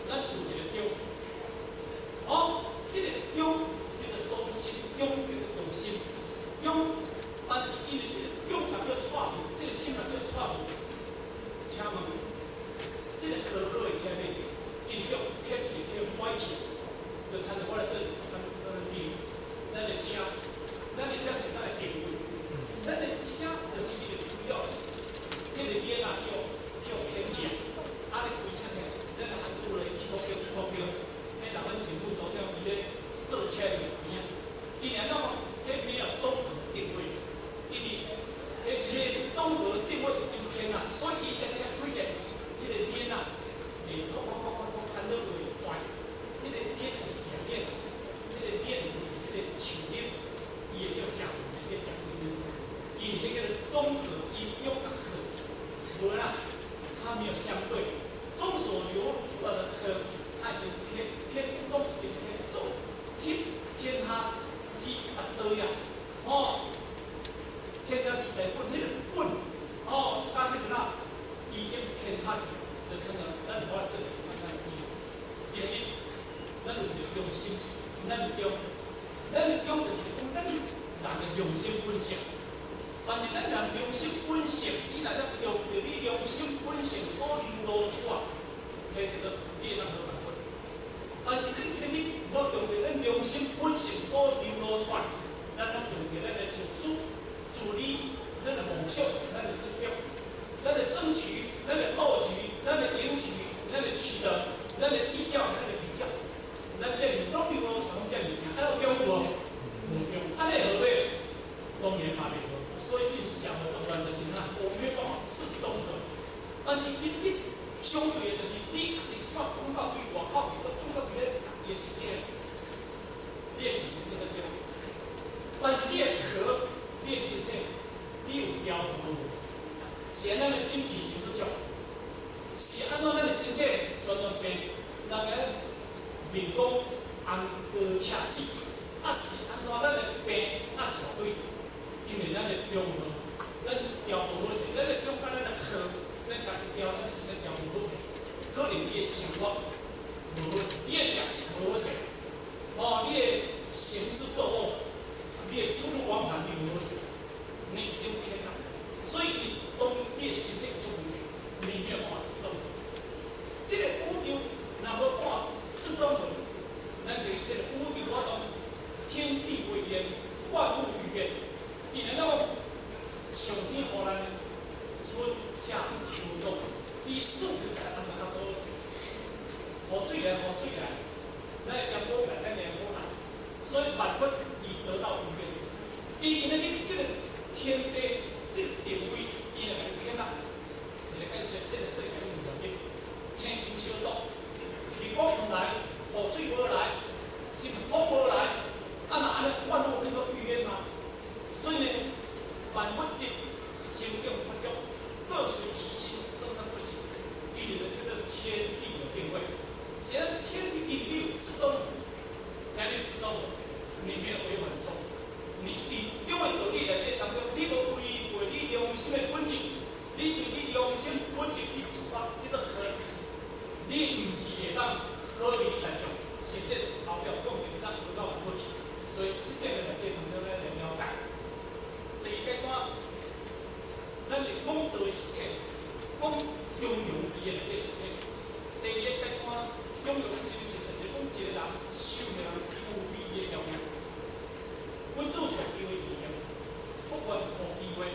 Speaker 3: 咱有一個中，哦，這個中叫做中心，中叫做中心，中，但是因為這個中若叫錯去，這個心若叫錯去，請問，這個和好會起來袂？因為叫偏去，叫歪去，就親像我來做做簡單的比喻，咱的車，咱的車是咱的定位，咱的車就是一個推了，彼個鏈仔叫叫偏去啊，啊咧開車呢，咱番拄落去目標去目標，彼若阮政府組長伊咧做車就知影，伊若感覺彼沒有綜合定位，因為彼彼綜合定位就真偏啊，所以伊只車開起來，彼個鏈仔會扣扣扣扣扣牽落去會轉，彼個鏈是食鏈，彼個鏈毋是彼個樹鏈，伊會叫食叫食鏈，因為彼個綜合伊用和，無啦，它沒有相對，中所流露出來的和，它已經偏偏中，已經偏中，天天下之達多呀，哦，天下之大本，彼個本，哦，佮彼個啦，已經偏差去，就成了咱我來做簡單的比喻，因為咱有一個中心，咱的中，咱的中就是講咱人的良心本性。但是咱人良心本性，你若當用著你良心本性所流露出來，彼叫做你會當好萬分。但是你今日無用著咱良心本性所流露出來，咱攏用著咱的自私、自利、咱的夢想、咱的執著、咱的爭取、咱的鬥取、咱的贏取、咱的取得、咱的計較、咱的比較，咱這裡攏流露出來這物件，啊有中無？無中，按呢會好袂？當然嘛袂好。所以這社會作亂就是啥？我沒辦法是綜合，但是你相對的就是你家己怎講到對外口，都講到佇咧家己的世界，你的自信在對。但是你的和，你的身體，你有調無？是按咱的精氣神不足，是按怎咱的身體專專病，人家面講紅膏赤子，啊是按怎咱的病啊帶對？因為咱的中和，咱調無好勢，咱的中佮咱的和，咱家己調，咱的身體調無好，可能你的生活無好勢，你的食食無好勢，哦，你的行事作風，你的出入往返你無好勢，你已經偏了，所以當你的身體出問題，你沒有辦法。這個宇宙我當天地為焉，萬物欲焉。伊來講上天予咱春夏秋冬，伊四季共咱安排較做好勢。雨水來，雨水來，咱陽光來，咱陽光來，所以萬物伊得到愉悅。伊因為你這個天地這個定位，伊會共你騙啊。一個解說，這個世界有原因，青丘小島，日光毋來，雨水無來，是風無來，啊若按呢萬物能夠預言嗎？所以呢，萬物的生長發育，各隨其心，生生不息，伊就叫做天地的定位。既然天地你有自尊，聽你自尊無？你沒有違反中，你因為道理內底當中，你無違背你良心的本質，你對你良心本質你出發，你都合，你毋是會當合理來講，實際後壁講的會當合到萬物去，所以這個內底當中咱來了解。第二階段，咱會講道的實體，講中庸伊的內底實體。第二個階段，中庸的精神就是講一個人修的人具備的條件。阮主所求的語言，不管何機會，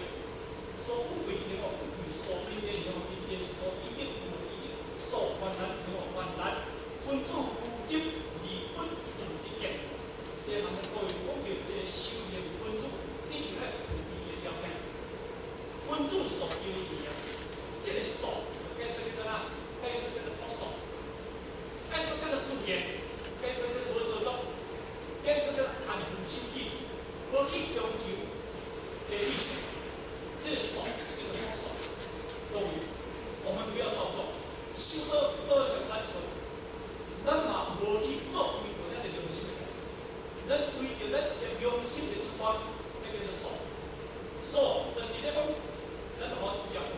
Speaker 3: 所富貴幸福富貴，所貧賤幸福貧賤，所得益有得益，所患難幸福患難。君子無急而不自得也。這個通各位講到一個修行君子，一定愛具備的條件。君子所求的語言，這個素解說叫做哪？解說叫做樸素，解說叫做自然，解說叫做無做作，解說叫做安分守己，無去強求的意思。這個素叫做樸素。各位，我們不要造作，修道道上單純，咱嘛無去做違背咱的良心的代誌，咱為著咱一個良心的出發，這叫做素。素就是咧講，咱互食會，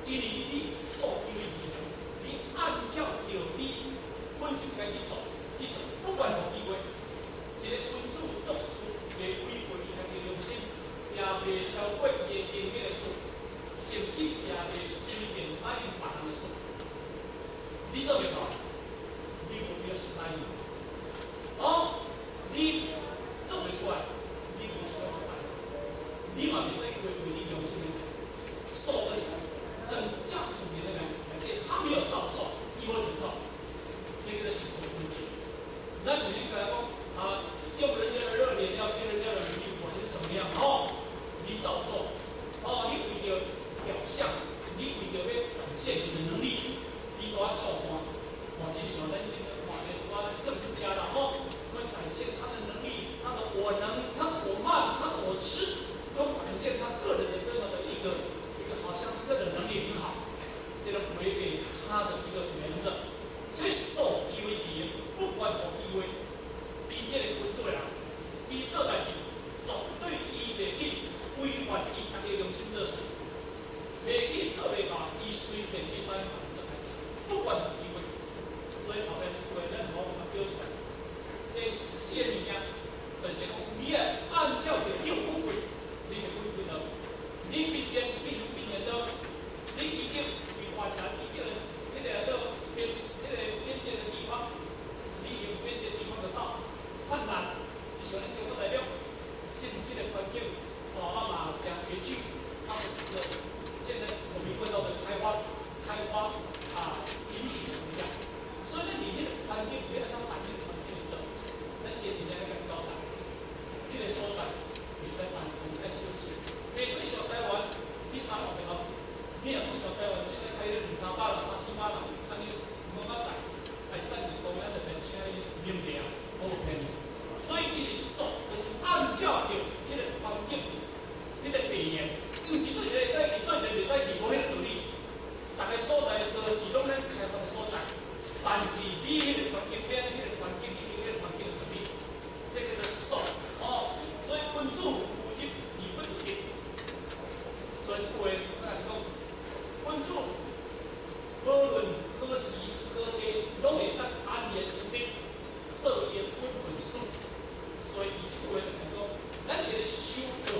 Speaker 3: 因為你所求的語言，你按照著你本身該去做，去做，不管何機會，一個君子做事袂違背伊家己良心，也袂超過伊的應該的事，甚至也袂隨便答應別人的事。你做袂到，你無必要去答應。哦，你做袂出來，你無需要去答應。你嘛袂使違背你良心的代誌。素就是很價值的來來對，他沒有造作，伊無造作，這個是本質。咱唔應該講啊，用人家的熱臉要貼人家的冷屁股，還是怎麼樣？哦，你造作，哦，你為著表象，你為著欲展現你的能力，你都要錯看。我只喜歡咱這個看的這個政治家啦，吼，會展現他的能力，他的我能，他的我慢，他的我痴，都展現他個人的這麼的一個好像個人能力很好，這個違背他的一個原則。所以素求的不管何機會，伊這個君子的人，伊做代誌絕對伊袂去違反伊家己良心做事，袂去做袂到，伊隨便去答應別人做代誌，不管何機會。所以後壁這句話，咱好把它標出來。這四個物件，就是講你愛按照著你有富貴，你就富貴道；你貧賤，你行貧賤道；你已經被患難，已經彼個到邊彼個邊界的地方，你行邊界地方的道。患難，你像咱中國大陸，現今的環境，哦，啊嘛誠拮據，它不是個現在我們看到的開發啊，允許的國家。所以你彼個環境，欲按怎反映環境的道，咱前提在咧共交代，彼個所在袂使單單愛小心，袂使小台灣，你三路袂曉去。你若講小台灣，現在開了兩三百人、三四百人，按呢無法在，還是等公安就來請你啉茶，我無騙你。所以伊個素就是按照著彼個環境、彼個地形，毋是對一個會使去，對一個袂使去，無彼個道理。逐个所在都是攏咱開發的所在，但是你彼個環境，欲按彼個環境，你彼個環境的道理，這叫做素哦。所以君子無入而不自得。所以這句話，我共你講，君子無論何時何地，攏會當安然處得，做伊的本分事。所以伊這句話就講，咱一個修道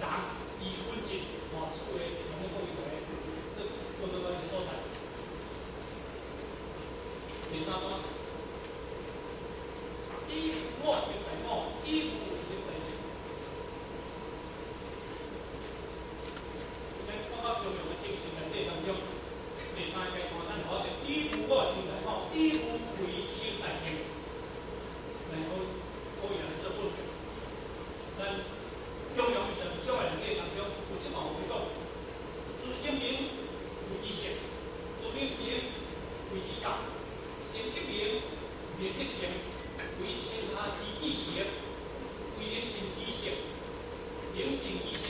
Speaker 3: 人，伊本質，哦，這句話我們講伊來，這報道的所在。第三段，伊我的心來講，以無為行大行，來可以來做報告。咱中庸22章的內底當中，有這段話講：自生明謂之聖，自明聖謂之道，聖則明，明則聖，為天下之至誠，為能盡其性，能盡其性，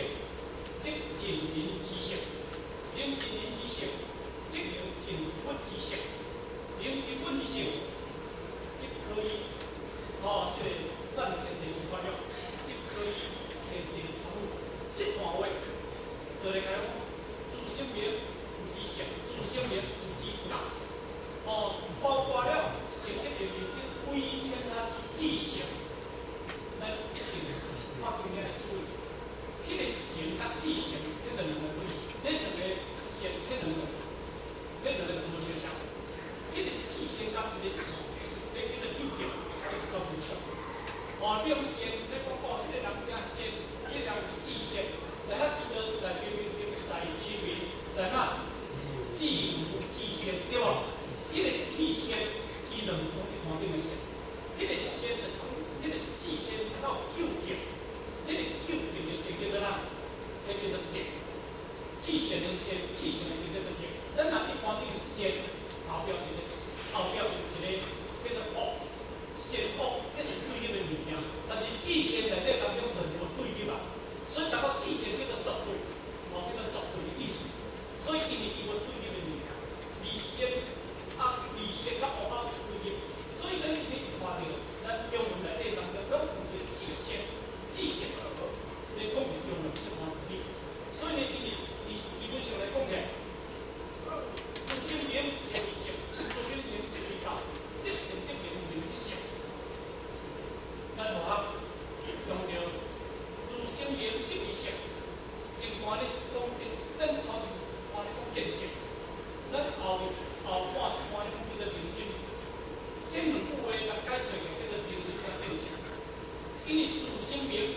Speaker 3: 則盡人之性；能盡人之性，則能盡物之性；能盡物之性，則可以哦，這個贊天地之發育，則可以天地參物。這段話就來講，自生明謂之聖，自生明謂之道。哦，包括了聖則明，明則為天下之至誠，咱一定發今日來注意，彼個誠佮至誠，彼兩個無意思，彼兩個聖，彼兩個就無相像。彼個至誠佮一個智，彼叫做究竟，彼叫做無相。哦，你用善，你講哦，彼個人誠善，彼個人至善，來較知道在明明德，在親民，在哪？至無至善，對無？彼個至善，伊就毋是講一般頂的善，彼個善就是講，彼個至善達到究竟，彼個究竟的善叫做哪？彼叫做德。至善的善，至善的善叫做德。咱若一般頂善，後壁一個叫做惡，善惡，這是對立的物件。但是至善內底當中就無對立啊，所以當講至善叫做絕對，無叫做絕對的意思。所以因為伊無對立的物件，離善啊，離善佮惡啊對立，所以咱今日看著咱中文內底當中攏有個至善，至善，咧講的中文這款道理。所以呢，因為伊基本上來講起來，自生明則為聖，自明聖則為道，則聖則明，明則聖。咱學校用著自生明則為聖，前段咧講見，咱頭一段咧講見性，咱後面後半段咧講叫做明心。這兩句話來解釋的叫做明心佮見性。因為自生明，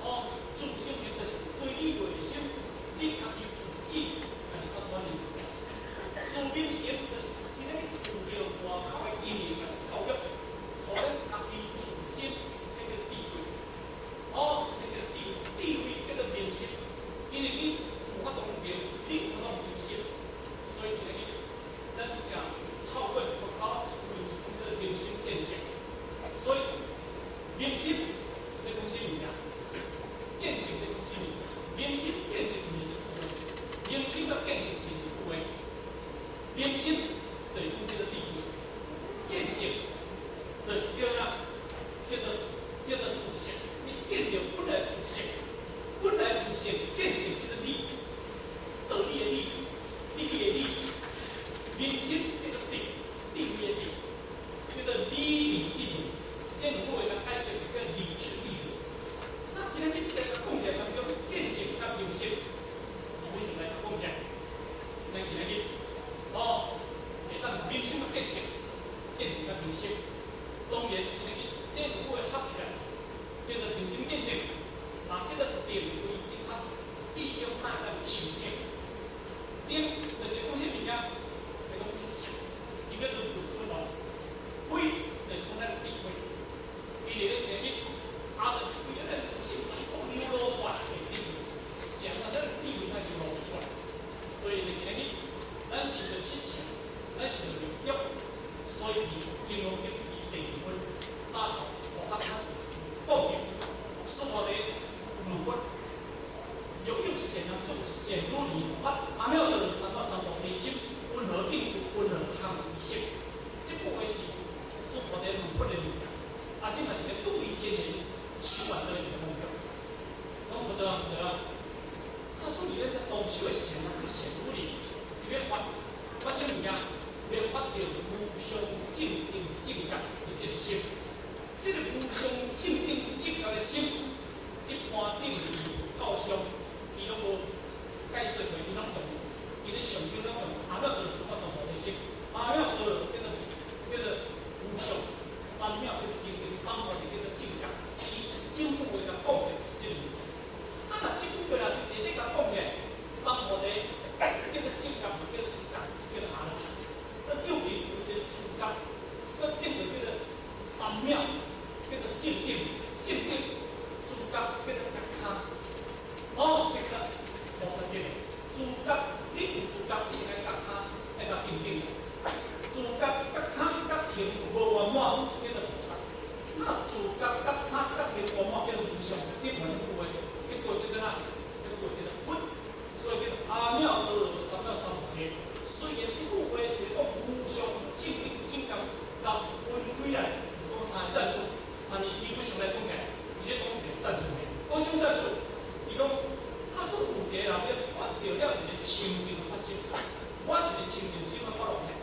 Speaker 3: 哦，自生明就是對你內心，你家己自己家己發展的物件。自明聖就是伊咧去自著外口的因緣佮教育，予咱家己自身彼個智慧，哦，彼個智慧叫做明心。因為你有法度明，你有法度明心，所以今日咱想透過佛教一句就是講叫做明心見性。所以明心咧講啥物件？見性咧講啥物件？明心見性毋是一句話，明心佮見性是兩句話。明心就是講叫做智慧，見性就是叫啥？叫做自性。你見著本來自性，本來自性見性這個理，道理的理，理的理。明心叫做智，智慧的智，叫做理理一如。這兩句話來解釋叫理一一如。那今日你來講起來，當中見性佮明心，我為什麼來講起來？咱今日哦，會當明心佮見性，見性佮明心，當然今日這兩句話合起來，叫做明心見性，嘛叫做定慧一合，意中愛咱清淨。定就是講啥物件？來講自性，伊叫做自本來。慧就是講咱智慧，因為咧今日啊，就是為了咱自性才總流露出來的智慧，是按怎咱智慧才流露出來。所以咧今日咱受著七情，咱受著六欲，所以佇金剛經伊第二分早頭學較較是講的，須菩提問佛，若有善男子善女人發阿耨多羅三藐三菩提心，雲何應住，雲何行為式？這句話是須菩提問佛的物件，啊，這嘛是咧對真言修煉的一個目標。講佛陀啊，佛陀啊，假使你咧這當修的善男子善女人，伊欲發發啥物件？欲發著無上正等正覺的這個心，這個無上正等正覺的心，一般頂佇佛教上，伊攏無解說過，伊攏用，伊咧上經攏用阿耨多羅三藐三菩提心，阿耨多羅叫做無上，三藐叫做正等，三菩提叫做正覺，伊一整句話共講的是這個物件。啊，若這句話若一直咧共講起來，三菩提叫做正覺，叫做出覺，叫做阿羅漢。那究竟一句話是講無上正等正覺，共分開來講三個讚詞。按呢基本上來講起來，伊咧講一個讚詞爾。講啥物讚詞？伊講，假使有一個人欲發著了一個清淨的發心，我一個清淨心我發落去，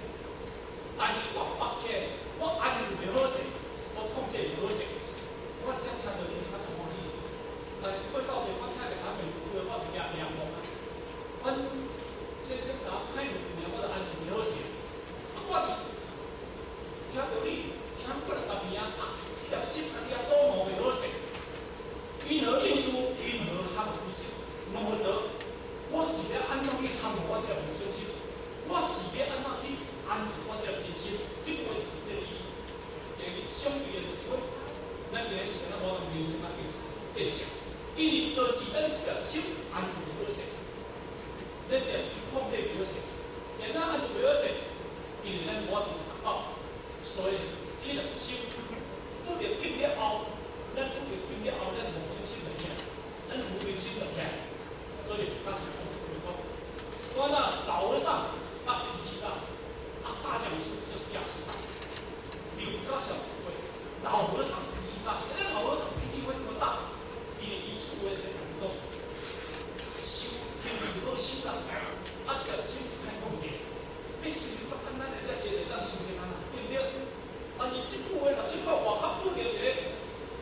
Speaker 3: 但是我發起來，我安住袂好勢，我控制袂好勢，我才聽著恁這較歡喜。但是過到底我聽著較袂有句話，我就掠掠狂啊。阮先生共我歹兩句爾，我就安住袂好勢。啊，我伫聽著你聽過了10年啊，這粒心家己也組毛袂好勢。云何應諸？云何降伏彼心？問佛陀，我是欲按怎去降伏我這粒無想心？我是欲按怎去安住我這粒真心？這句話就是這個意思。因為相對的就是講，咱這個時間我講人生啊變變相，因為就是咱這粒心安住袂好勢，咱這粒心控制袂好勢，是按怎安住袂好勢？因為咱無法度達到，所以彼粒心拄著境了後，咱拄著境了後，咱妄想心就起來，咱無明心就起來，所以當時講出來講，我那老和尚啊脾氣大，啊大講師就是架勢大，劉家小智慧，老和尚脾氣大，誰老和尚脾氣會這麼大？因為伊這句話在講講，修平時好修啦，啊這個心是歹控制，你修足簡單的，這一個當修得安怎，對不對？但是這句話若出到外口拄著一個，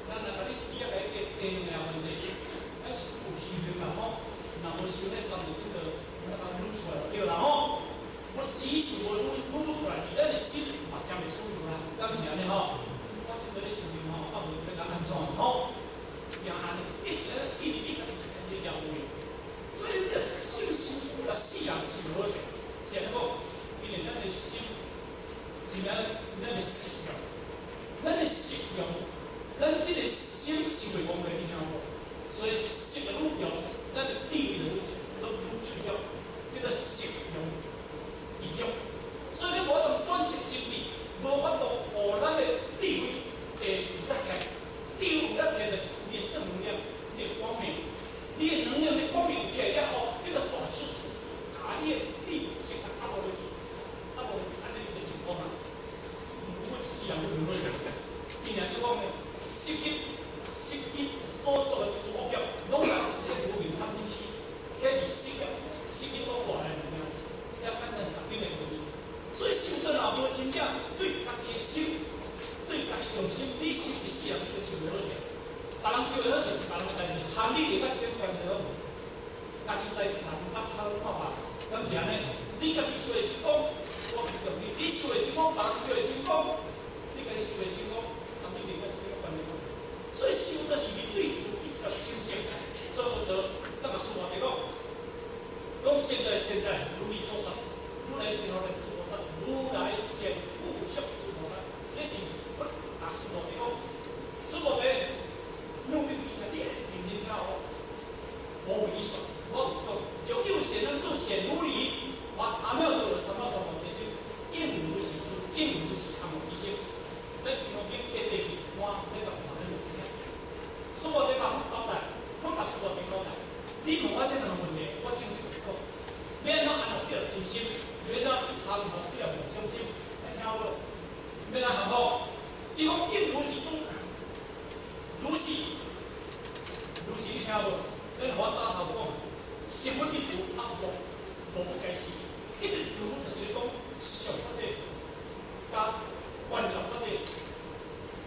Speaker 3: 咱若共你，你也共伊加兩個關係，咱是有修行啦吼，若無修咧，三字經就那個擼出來就對啦吼。我只是無擼擼出來，咱的心嘛誠袂舒服啦，敢是按呢吼？我現在咧修行吼，啊無欲共按怎吼？也按呢，一直一直你家己家己業有所以這個心修了死人是無好勢，是按怎講？因為咱的心是咱咱的識用，咱的識用，咱這個心是會講的，你聽無？所以識的愈強，咱的智慧就愈愈愈脆弱，叫做識用益強。所以你無法度轉識成智，無法度予咱的智慧會有力起來。智慧有力起來，就是你的正能量，你的光明，你的能量的光明起來了後，叫做轉世，共你的智識壓無落去，壓無落去，按呢你就成功啊。毋過一世人就袂好勢。伊爾就講呢，識業識業所做的諸惡業，攏來自這無明貪嗔痴，彼是識業識業所帶來的物件，遐簡單特頂的原因。所以修道若無真正對家己的心，對家己用心，你修一世人你就修袂好勢。別人修會好勢是別人的代誌，和你另外一點關係攏無。家己知一層啊，較好看法，敢是按呢？你家己修會成功，我共你，你修會成功，別人修會成功，你家己修會成功，和你另外一點關係攏無。所以修道是面對自己這個心性，做佛陀，咱嘛師父講，講現在現在如你所說，如來現後來諸菩薩，如來現無相諸菩薩，這是佛啊師父講，師父講，努力你聽，你會認真聽哦，無為說，我有講，就有善男子善女兒，發阿耨多羅三藐三菩提心，應如是諸，應如是降伏彼心。咱金剛經一地去，我咧共看咱就知影。師父佇共佛交代，佛共師父佇交代，你問我這兩個問題，我正式講，欲按怎安撫這個真心，欲按怎降伏這個妄想心，你聽無？欲按怎降伏？伊講應如是諸，如是，如是，你聽無？咱予我早頭講，十分一如啊，無無不該是。一個如就是咧講上法者，佮觀照法者，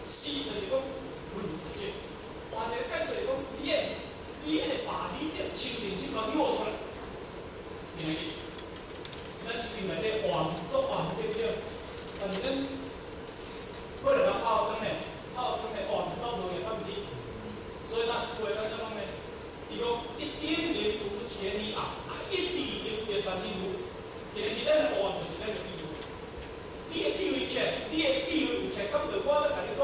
Speaker 3: 是就是講溫柔法者。換一個解釋講，你會你會把你這個清淨心共誘出來。今仔日，咱這間內底活做活對不對？但是咱過來甲炮燈咧，炮燈咧，哇，走無去，敢毋是？所以那一句話怎講呢？伊講一丁點如千里暗，啊一滴點點萬里路。今日咱的活就是咱的智慧。你的智慧起來，你的智慧有起來，敢著我咧共你講，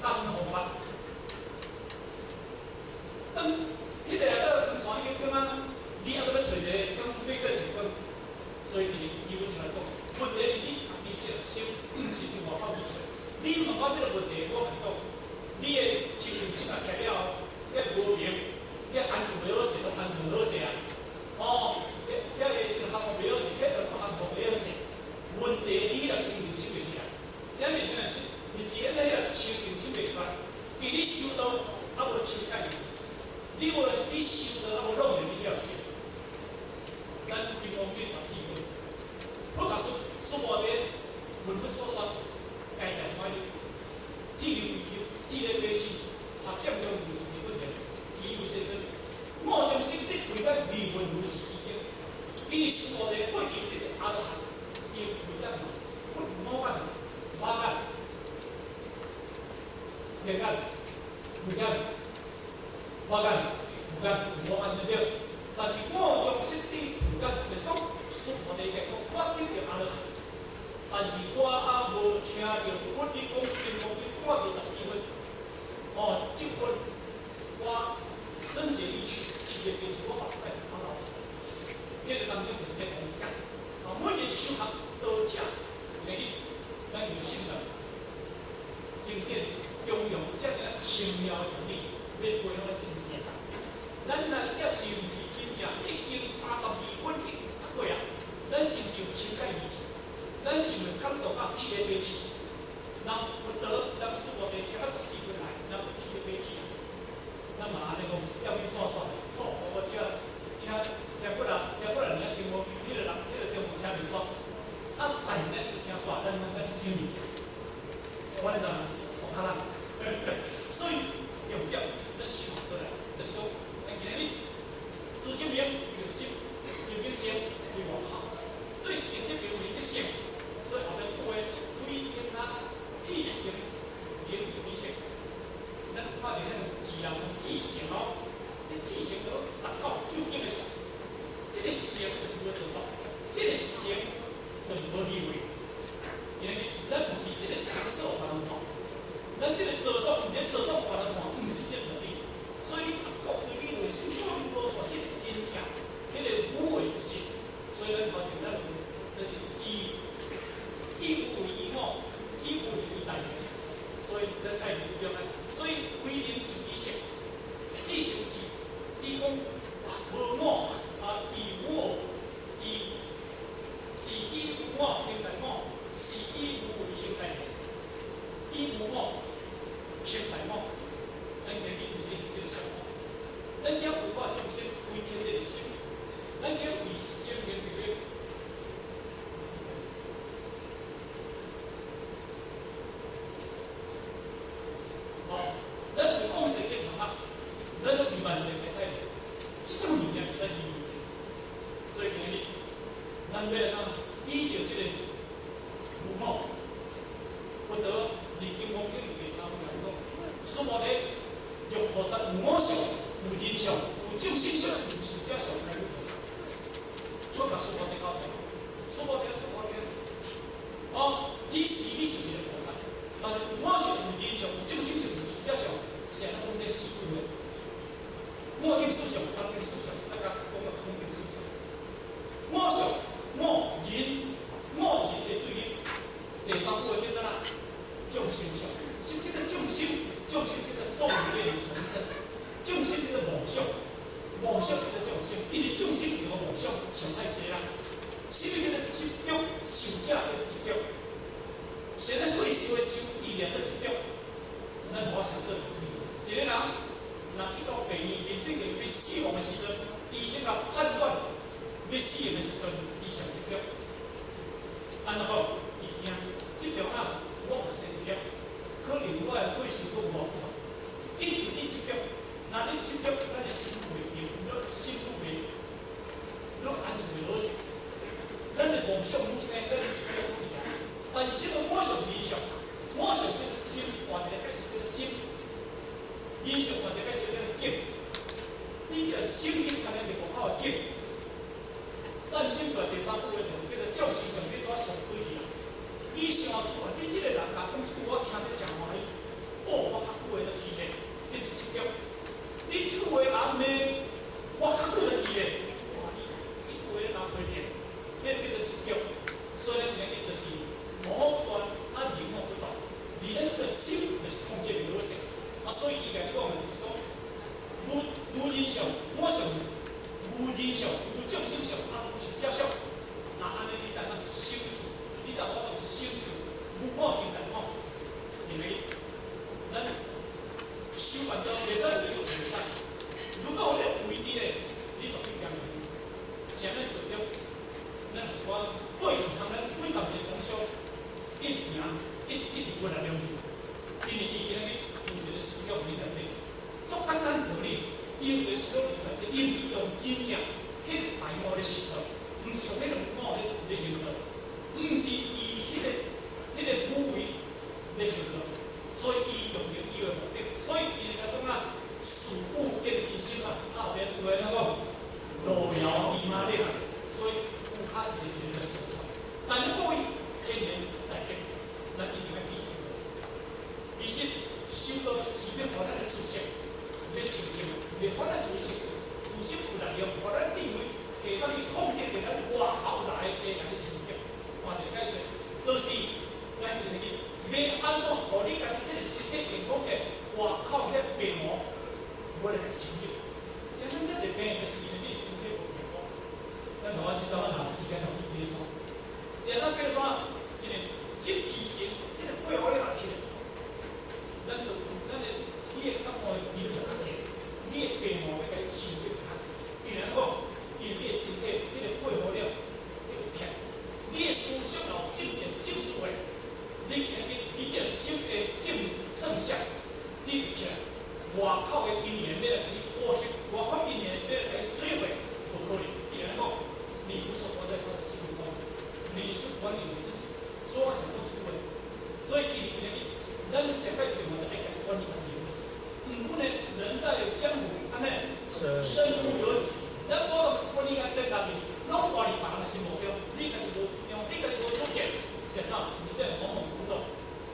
Speaker 3: 教啥物方法？當彼個來到登山已經感覺你猶閣欲揣一個，講對倒一關，所以佇基本上來講，問題是你家己這個心，毋是佇外口去揣。你問我這個問題，我共你講，你的清淨心若起了後，你無明，你安住袂好勢，攏安住袂好勢啊！哦，遐個時陣降伏袂好勢，彼個閣降伏袂好勢。聞佛所說，皆大歡喜，智利為智利白痴，學者中有疑問題，疑有世尊，五種心得為咱未聞如是之經，伊是娑婆地過去得阿羅漢，伊有慧眼，不如我眼、我眼、天眼、無眼、我眼、無眼、無眼對不對？但是五種色得為眼，就是講娑婆地講，我得著阿羅漢，但是我猶無聽著佛你講金剛經看著14分，哦，這分我身結意趣，起個就是我目屎通流出來。彼個當中就是咧講解，啊，每一個修學道者，來去咱有信任，經典中庸遮爾奇妙的道理，欲培養咱真正上。咱若這是毋是真正已經32分已經讀過啊？咱是毋是有深解意思？咱是毋是感動啊？鐵個白痴，人佛陀，人師父聽到14分來，人就鐵個白痴。咱嘛按呢講，要去煞煞，好，我聽聽聽過啦，聽過啦，爾聽無，彼個人，彼個中文聽袂爽。啊，但是咱聽煞，咱攏愛是啥物件？我知影是烏卡人，所以重點咱想過來，就是講，咱今日自心明為心，隨境生為外口，所以性這邊為得性，所以後壁這句話，對天啊，自性明一理性。咱看著咱有自然有自性哦，你自性都達到究竟的性，這個性就是無造作，這個性就是無虛偽。因為咱毋是這個性做予人看，咱這個造作毋是造作予人看，毋是這個道理。所以你達到對理論心所有無煞，彼個真正，彼個無為之心。所以咱頭前咱有，就是以以無為以我，以無為以大。所以咱愛用啊，所以為人就理性，自性是伊講無我啊，以無我，以是以無我行大我，是以無為行大以無我行大我。咱今日毋是咧行這個小我，咱今為化眾生，為天地立心，咱今為生命立命。哦，咱為往世間傳學，咱為萬世開太平，這種理念會使理解。所以今日，咱欲按怎依著這個無我，佛陀佇金剛經第三部講，娑婆地若菩薩有我相、有人相、有眾生相、有壽者相，來汝菩薩。我共娑婆地交代，娑婆地娑婆地，哦，只是你是一個菩薩。但是有我相、有人相、有眾生相、有壽者相，是按怎講這四句話？我境四相、他境四相，啊，佮講個空境四相。我相、我人、我人的對立，第三句話叫做哪？眾生相，什麼叫做眾生？眾生叫做眾業重生，眾生叫做妄想，妄想叫做眾生，因為眾生叫做妄想，上愛濟啦。什麼叫做執著？受者叫執著。現在對受的受，伊也做執著。咱無法想做。一個人若去到病院面對著欲死亡的時陣，醫生共判斷欲死的時陣，伊上執著。按怎講？伊驚執著啊！我有生一粒，可能我的過世閣無偌久啊。一直你執著，若你執著，咱的心袂平，你心袂，你安住袂落勢。咱的妄想愈生，咱的執著愈厲害。但是這個我相人相，我相這個心，換一個解釋這個心，人相換一個解釋這個境。你這個心你看咱袂無口的境，善心在第三句話就是叫做眾生相，你拄仔想對去啊。你想出來，你這個人若講這句話，我聽得真歡喜。哦，我較久話就記咧，這是執著。你這句話共罵，我較久就記咧。哇，你這句話共批評，彼個叫做執著。所以咱今日就是無斷啊，人吼不斷，而咱這個心就是控制袂好勢。啊，所以伊共你講的就是講，無無人相，我相，無人相，無眾生相，啊，無壽者相。若按呢，你才當修，你才有法度修無我行大我，因為咱修完之後，袂使為做袂使。如果有咧為佇咧，你絕對驚袂。像咱道中，咱有一寡過去通咱幾十年同修，伊按怎予你家己這個身體健康起來，外口遐病魔無來侵入。像咱這濟病，就是因為你身體無健康。咱我這陣咱有時間去爬山，是按怎爬山？因為精氣神，彼個火予你來起來，咱就咱的你的感冒的幾率就較低，你的病魔欲共你侵入就較低。因為按怎講？因為你的身體，彼個火予了，你會起來，你的思想有正面正思維，你今日你這個心的正正向，你就起來，外口的因緣欲來共你裹挟，外口因緣欲來共你摧毀，無可能。因為按怎講？你不是活在他的心目中，你是管理你自己。所以我想講這句話，所以伊今日咱上界重要就愛家己管理家己的物事。毋過呢，人在江湖，按呢身不由己。咱無管理家己家己，攏活佇別人的心目中，你家己無主張，你家己無主見，實在你在懵懵懂懂。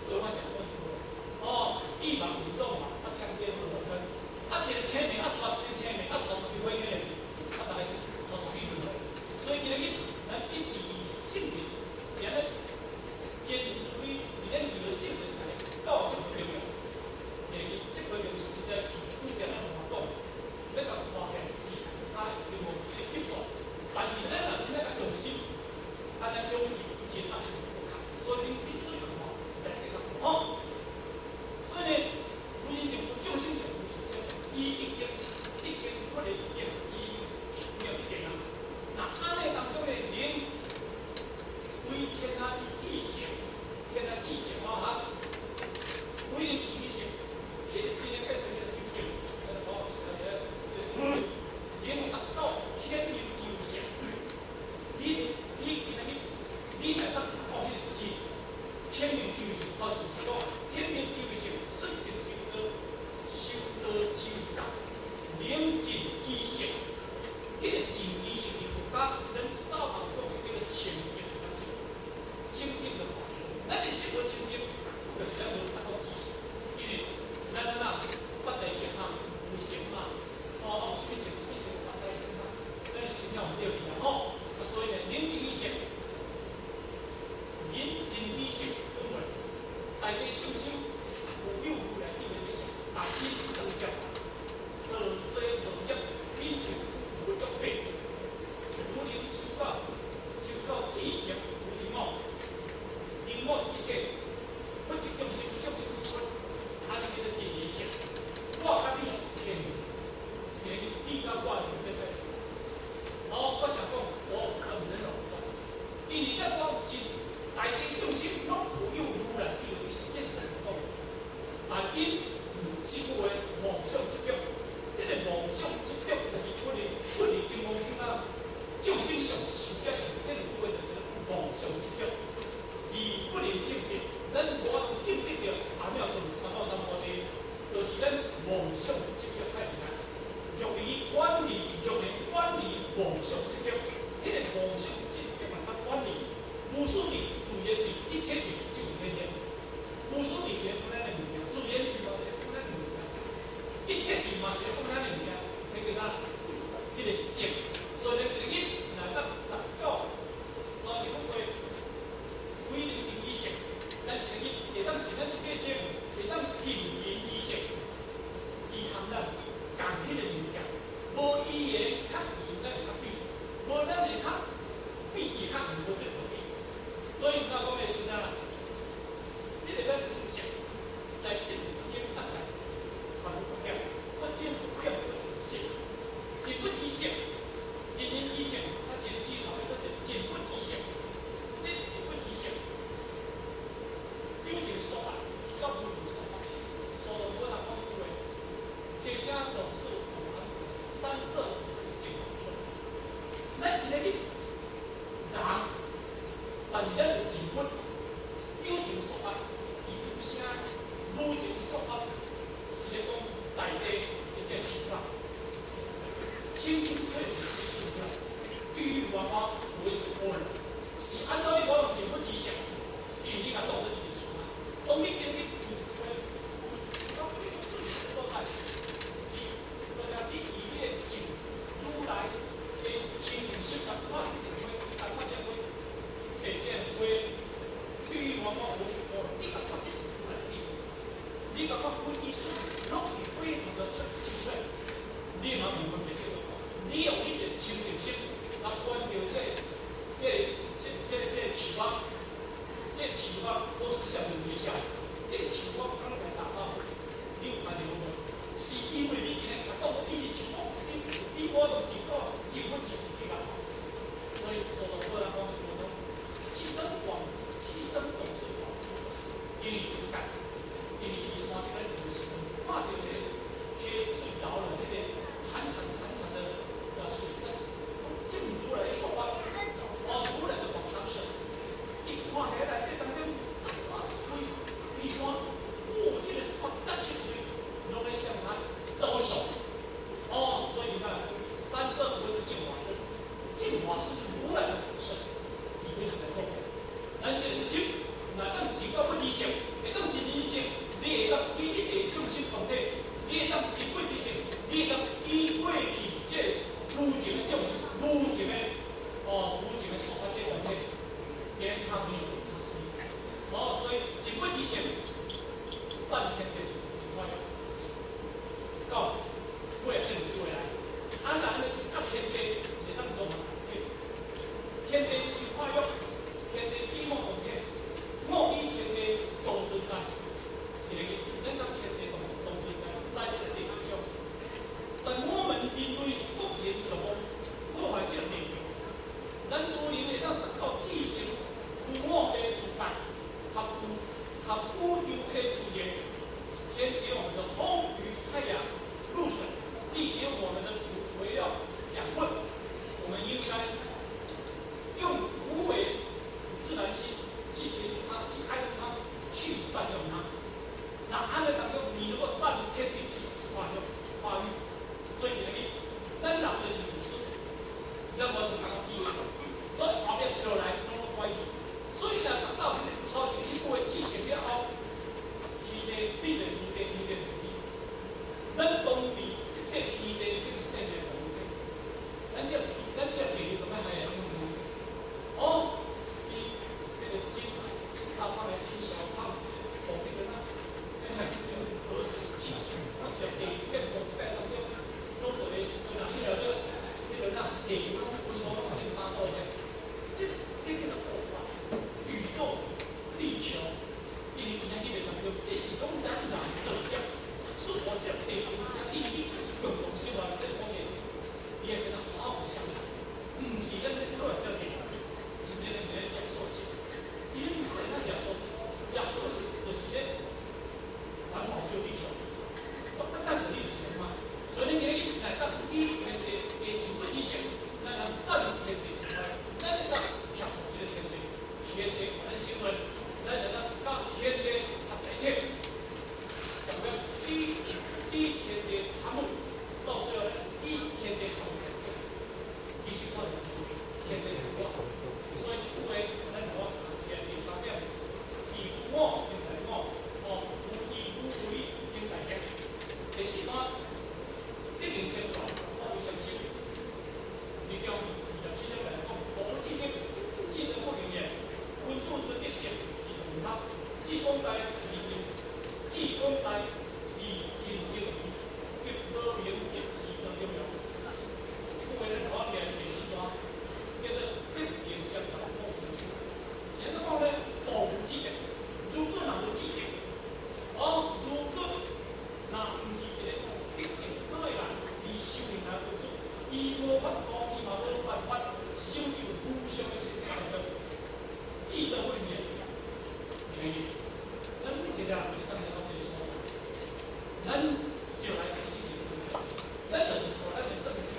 Speaker 3: 所以我想講這句話，哦，一網民眾嘛，啊相煎何太急，啊一個青年啊，帶一個青年啊，帶出去火坑裡，啊逐家是帶出去輪迴。所以今日咱一直以性命，是按呢堅定慈悲，佇咱二個性命內教這個重要。因為這個實在是拄才咱同我講，咱共看起來是較無彼個級數，但是咱若真正共用心，咱來用時不盡啊，出不卡，所以你最看來較好。所以呢，無形上有眾生相，無受者相，伊已經已經佛的已經伊沒有意見啊。那按呢當中呢，連為天下之至聖，天下至聖哦哈，為人其性，彼個真正計算的究竟，哦，能達到天人之性。你今日你若當達到彼個真天人之性，就是講天人之性，率性之道，修道之道，寧靜其性。彼個靜其性是佛家咱早頭講的叫做清淨的心，清淨的法。咱的心無清淨，就是咱無達到至性。因為咱咱啊，八大乘啊，有乘啊，哦，有啥物乘，啥物乘，八大乘啊，咱的心了毋對去啊，吼。啊，所以呢，寧靜其性，寧靜其性，講話，大地眾生富有如來智慧的性，啊，因當劫造作造業，變成無足變，如能修到修到至聖無定我，定我是一切，不即眾生，眾生是佛，按呢叫做真言性。我佮你是天，因為你佮我是變體。哦，我想講，我很能容因為咱講是大地眾生攏富有如來智慧性，這是咱講的。啊，𪜶有這句話妄想執著，這個妄想執著就是不離不離金剛經啊，眾生相受者相，這個話就是妄想執著，而不能證得。咱無法度證得著阿彌陀三藐三菩提，就是咱妄想執著太厲害。若離遠離，若能遠離妄想執著，彼個妄想執著嘛較遠離，無始智自然智，一切智就是天天。無始智是講咱的物件，自然智嘛是講咱的物件，一切智嘛是講咱的物件，彼個啥？彼個性。所以咱今日若當達到頭一句話，歸零淨意性，咱今日會當是咱出家性，會當盡人之性，伊含咱仝彼個物件，無伊的較遠，咱會較比；無咱會較比伊較遠，無這個道理。所以我講的是啥啦？這個咱的知識在實踐發展，嘛無不變，不進不變不性，盡不知性，盡人之性，啊，盡知後面都是盡不知性，這個盡不知性，有一個說法，佮無一個說法，所以我人講一句話：天聲總是無常時，山色不是淨。咱今日人，但是咱有盡不，有一個說法，伊有聲；無一個說法，是咧講大地的這個情況，清清脆脆之處出來，綠綠娃娃不會是般若，是按怎你講盡不知性，因為你共當做你是想啊。當你今日有一個有當你出水的所在，你大家你以你的淨如來的清淨心來看這個花，來看這個花，欸，這個花綠綠娃娃無是般若，你共看這是出來，嘛無分別心。你用你一個清淨心來觀著這樹木，這樹木都是向你微笑，這樹木剛來打招呼，你有看著無？是因為你今日當作你是樹木，你我都真高，真分之時比較好。所以說到過來講出講，此生廣，此生總是廣如此，因為有一擺，因為伊山頂咧佇的時陣，看著彼個溪水流落彼個潺潺潺潺的水聲，這毋如來的說法，哦，如來的廣長舌，伊看起來這當中山看規規山，哦，這個山遮清水，攏咧向他招手，哦，所以你看三色不會是淨法身，淨法身是如來的本身，伊變成來講，咱這個心，若當真到不離性，會當真離性，你會當記憶地眾生同體，你會當真不離性，你會當依過去這個無情的眾生，無情的哦，無情的說法這同體，連他沒有他是哦，所以真不離性，讚天地真快樂，到尾天就會來，啊，咱呢佮天地會當融合在一體，天地之化育，天地與我同體，我與天地同存在，這個咱佮天地同存在，在這個地球上。但我們人類國人就講破壞這個地球，咱如能會當達到至誠無我的自在，合有合宇宙的自然，天給我們的風雨太陽露水，地給我們的土肥料養分，我們應該用無為自然心去協助它，去愛護它，去善用它。那按呢當中，你能夠佔天地之化育化育，所以呢，咱人就是自私，咱無就能夠知識，所以後壁一路來攏攏關係。所以若達到彼個頭前彼句話至誠了後，天地你就天地，天地就是你。咱當佇這個天地這個生命當中，咱這地球咁樣還會啷樣哦，伊彼個金金大胖的金小胖子，紅彼個那，那個何水氣，我這地變動這個當中，攏落的時陣啊，彼個那地球攏溫度攏升3度爾，這叫做破壞宇宙、地球，因為今仔日的當中，這是講咱人造業，所以這個地球才一直共同生活在這方面，你要跟他好好相處，毋是咱咧破壞這個地球，是毋是咱咧食素食？伊咧是咧食素食，食素食就是咧環保救地球，足簡單道理就是按呢。所以咱今日來當以天地的上不之性，咱人讚天地之快，咱會當協助這個天地，天地予咱生存，咱會當佮天地合在一體，講了以天地參悟，到最後咧以天地合在一體，其實我就是天地是我，所以這句話咱來講天地三點，以無我應大我，哦，無以無為應大德。第四段，德能相傳，法為相修。其中27章來講，無智德，智德不能言，文殊尊德性是同學，至廣大而真，至廣大而真正義，極無明而得中用。這句話咱看起來第四段，叫做德能相傳，法為相修。現在講咧，無智德，如果若無智德，哦，如果若毋是一個德性好的人，而修行來文殊，伊無法度，伊嘛無辦法修這個無上的聖德道，智德不能言。因為咱每一個人會當來到這個所在，咱就來一定對，咱就是靠咱的正能量。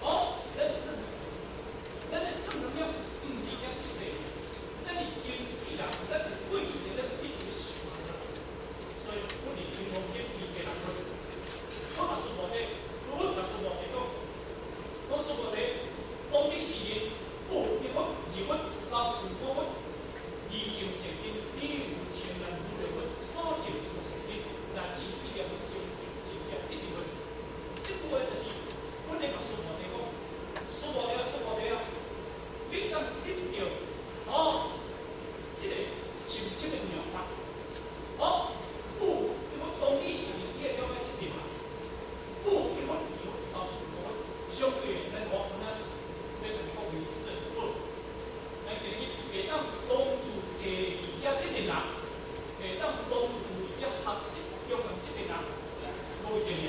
Speaker 3: 哦，咱的正能量，咱的正能量毋是講這世，咱是前世人，咱是過去世，咱一直修啊。所以，阮佇金剛經2第6分，我甲師父咧，如果甲師父咧講，講師父咧，當彼時日，無一佛、二佛、三四五佛，二乘善根，理有千萬如來。個人會當幫助這學習中間這個人，無一個，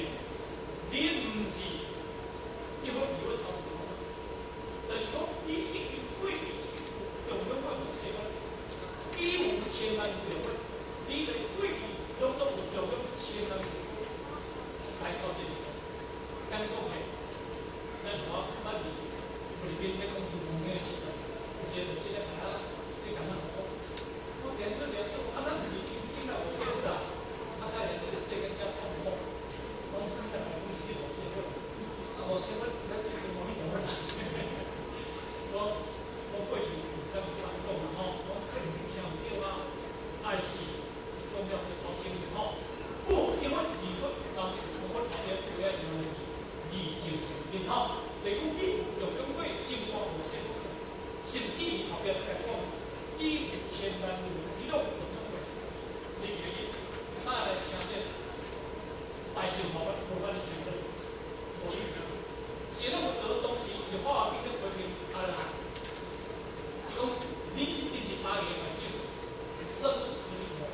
Speaker 3: 你毋是一佛二佛三佛，就是講你已經過去供養過無世佛，你有千萬如來佛，你在過去攏總有供養千萬如來佛來到這個所在。按呢講起，咱我捌佇菲律賓咧講東方的時陣，有一個就是咧共我咧共我講，我電視電視，啊，咱毋是已經進來無世佛啦，啊，再來這個世間遮痛苦，講生來講是無世佛，啊，無世佛，咱就跟阿彌陀佛啦。我過去有當時人講啦吼，我可能你聽毋對啊，愛是講了就走正面吼。不，一佛二佛三四五佛後壁對愛聽二就成因吼，就講你有供養過真我無世佛，甚至後壁閣講，你有千萬如來，你攏有供養過。你記得，咱來聽這大乘佛法，無法你聽到，無你聽。是咱佛陀當時就法華經咧批評阿羅漢，伊講你一定是大業來證，生死一苦，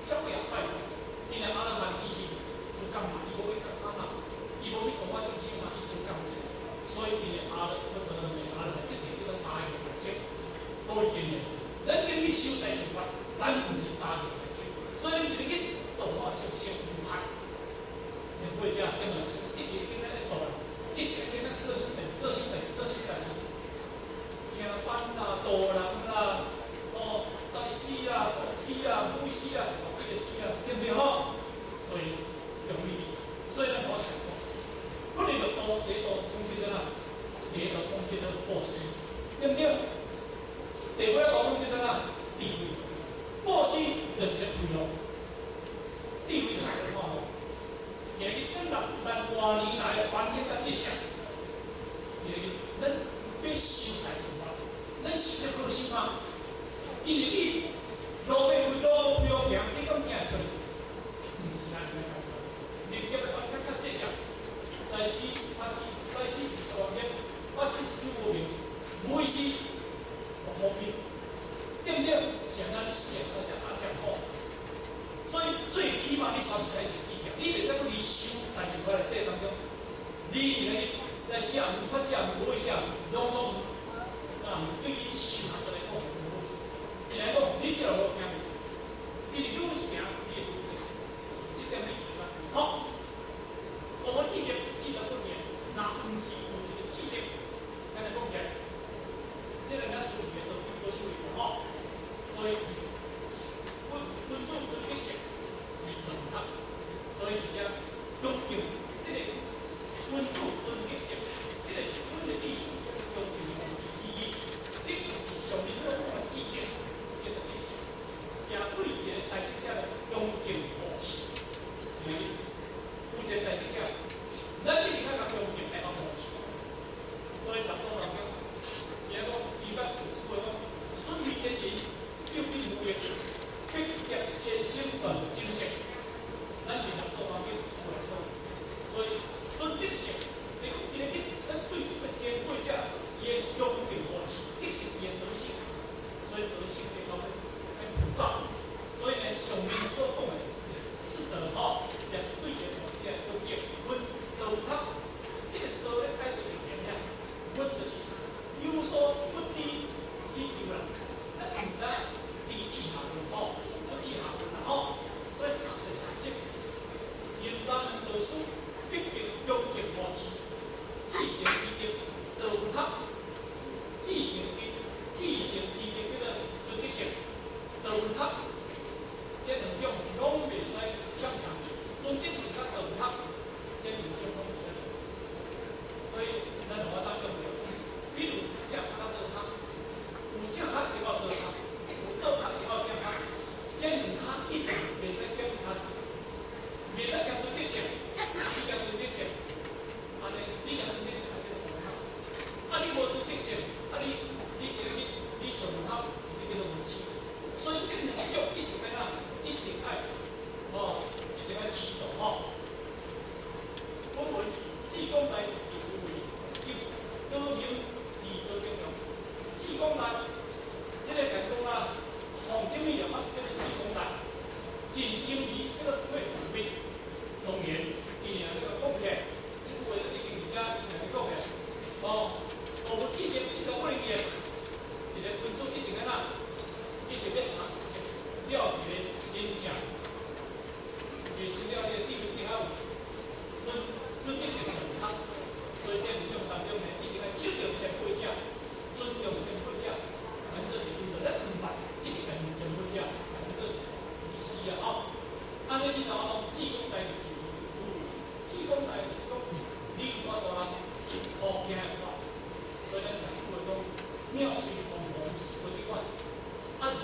Speaker 3: 才會拜錯。因為阿羅漢伊是自甘嘛，伊無去貪嘛，伊無去度化眾生嘛，伊自甘。所以伊的阿羅佛陀認為阿羅漢這個叫做大業來證，多一點。咱叫去修大乘法，咱毋是大業來證，所以咱就去度化眾生無限。因為這點來是一直經咱咧度，一直經咱做啥代誌，做啥代誌，做啥代誌。聽班啦，度人啦，哦，在師啊，法師啊，武師啊，一大幾個師啊，對毋對吼？所以容易，所以咱我想講，本來就道，第一道講叫做哪？第一道講叫做布施，對毋對？第尾一道講叫做哪？智慧。布施就是咧開路，智慧就是咧看路。因為咱6萬多年來完全甲這項，因為咱欲修大乘法，咱修得好心啊。因為你路欲開，路無開好行，你敢行會出？毋是按呢簡單。你結要完全甲這項，在師法師，在師是三業，法師是有無明，無意識無無明，對毋對？是按呢想到這阿遮好。所以最起碼你三世一死劫，你袂使講你修大乘法內底當中，你今日在師也毋，法師也毋，無意識也毋，攏總啊，對你修學來講無好處。伊來講，你這條路行袂出，你愈行你會愈對，這點你注意好。我記得記得不年，若毋是有一個記憶，咱來講起來，這個咱屬於都都是為吼，所以阮阮主尊德性二道學，所以而且恭敬這個阮主尊德性，這個尊的意思叫做恭敬的文字之一，德性是上面所講的智德，叫做德性，也對一個大德者恭敬護持，明無？有一個大德者，咱一定愛共恭敬，愛共護持。所以六祖人講，伊講伊捌有一句講：順其真因，究竟無益，必結先生斷精神。咱佇六祖壇經有一句來講，所以尊德性，你講今日咱對這個前輩者，伊的恭敬護持，德性伊的德性，所以德性對講愛普照。所以呢，上面所講的智德吼，也是對這個這個恭敬，阮道學，這個道咧解釋是點樣？阮就是有所不知去求啦，咱毋知知天下問吼，不知下問啦吼，所以學就是學習。現在導師必定恭敬護持，至誠之德，道學，至誠之至誠之德叫做尊德性，道學，這兩種攏袂使欠聽。尊德性佮道學，這兩種攏袂使。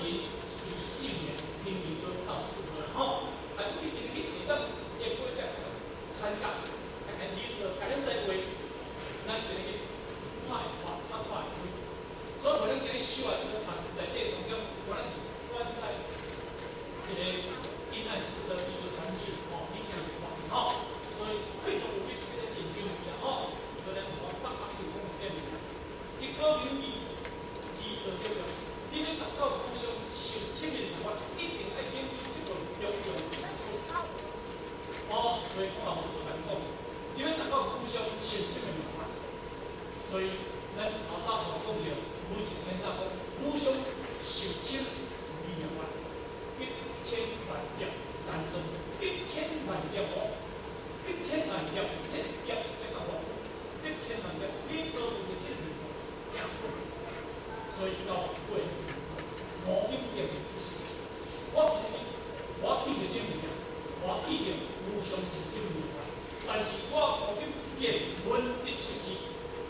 Speaker 3: 人隨性的天理都到處啦吼。啊，你今日會當經過這看教，啊，甲領導，共咱在話，咱今日看會看，啊看會開。所以，咱今日修的這個內底當中，原來是關在一個陰暗濕的一個環境吼，你聽會看吼。所以，氣足有力，叫做真正啦吼。所以咱講早學就講這物件。伊高明義義道對了，你欲達到無上甚深的妙法，一定愛研究這個中庸之術。哦，所以講老師在講，你欲達到無上甚深的妙法，所以咱頭早頭講著，無一天大講無上甚深微妙法，一千萬劫難遭，一千萬劫哦，一千萬劫，彼個劫一個較偌久，一千萬劫，你做有的這個真好，所以到尾無顯見的是，我記我記著啥物件？我記著無上甚深微妙法，但是我無去見聞得實事，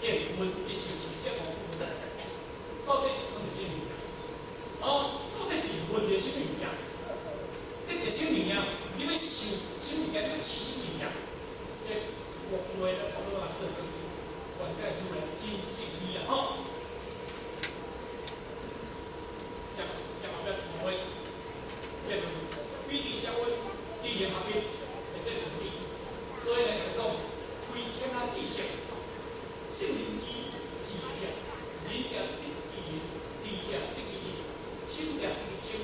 Speaker 3: 見聞得實事，這無分。到底是講著啥物件？哦，到底是聞著啥物件？得著啥物件？你欲受啥物件？你欲飼啥物件？這我話咧，好啊，做研究，原解如來真實義啊！吼。上上後壁三位結論，彼地相溫，理行合一，會這道理。所以來講，為天下至聖，聖人之智者，仁者得其仁，智者得其智，清者得其清，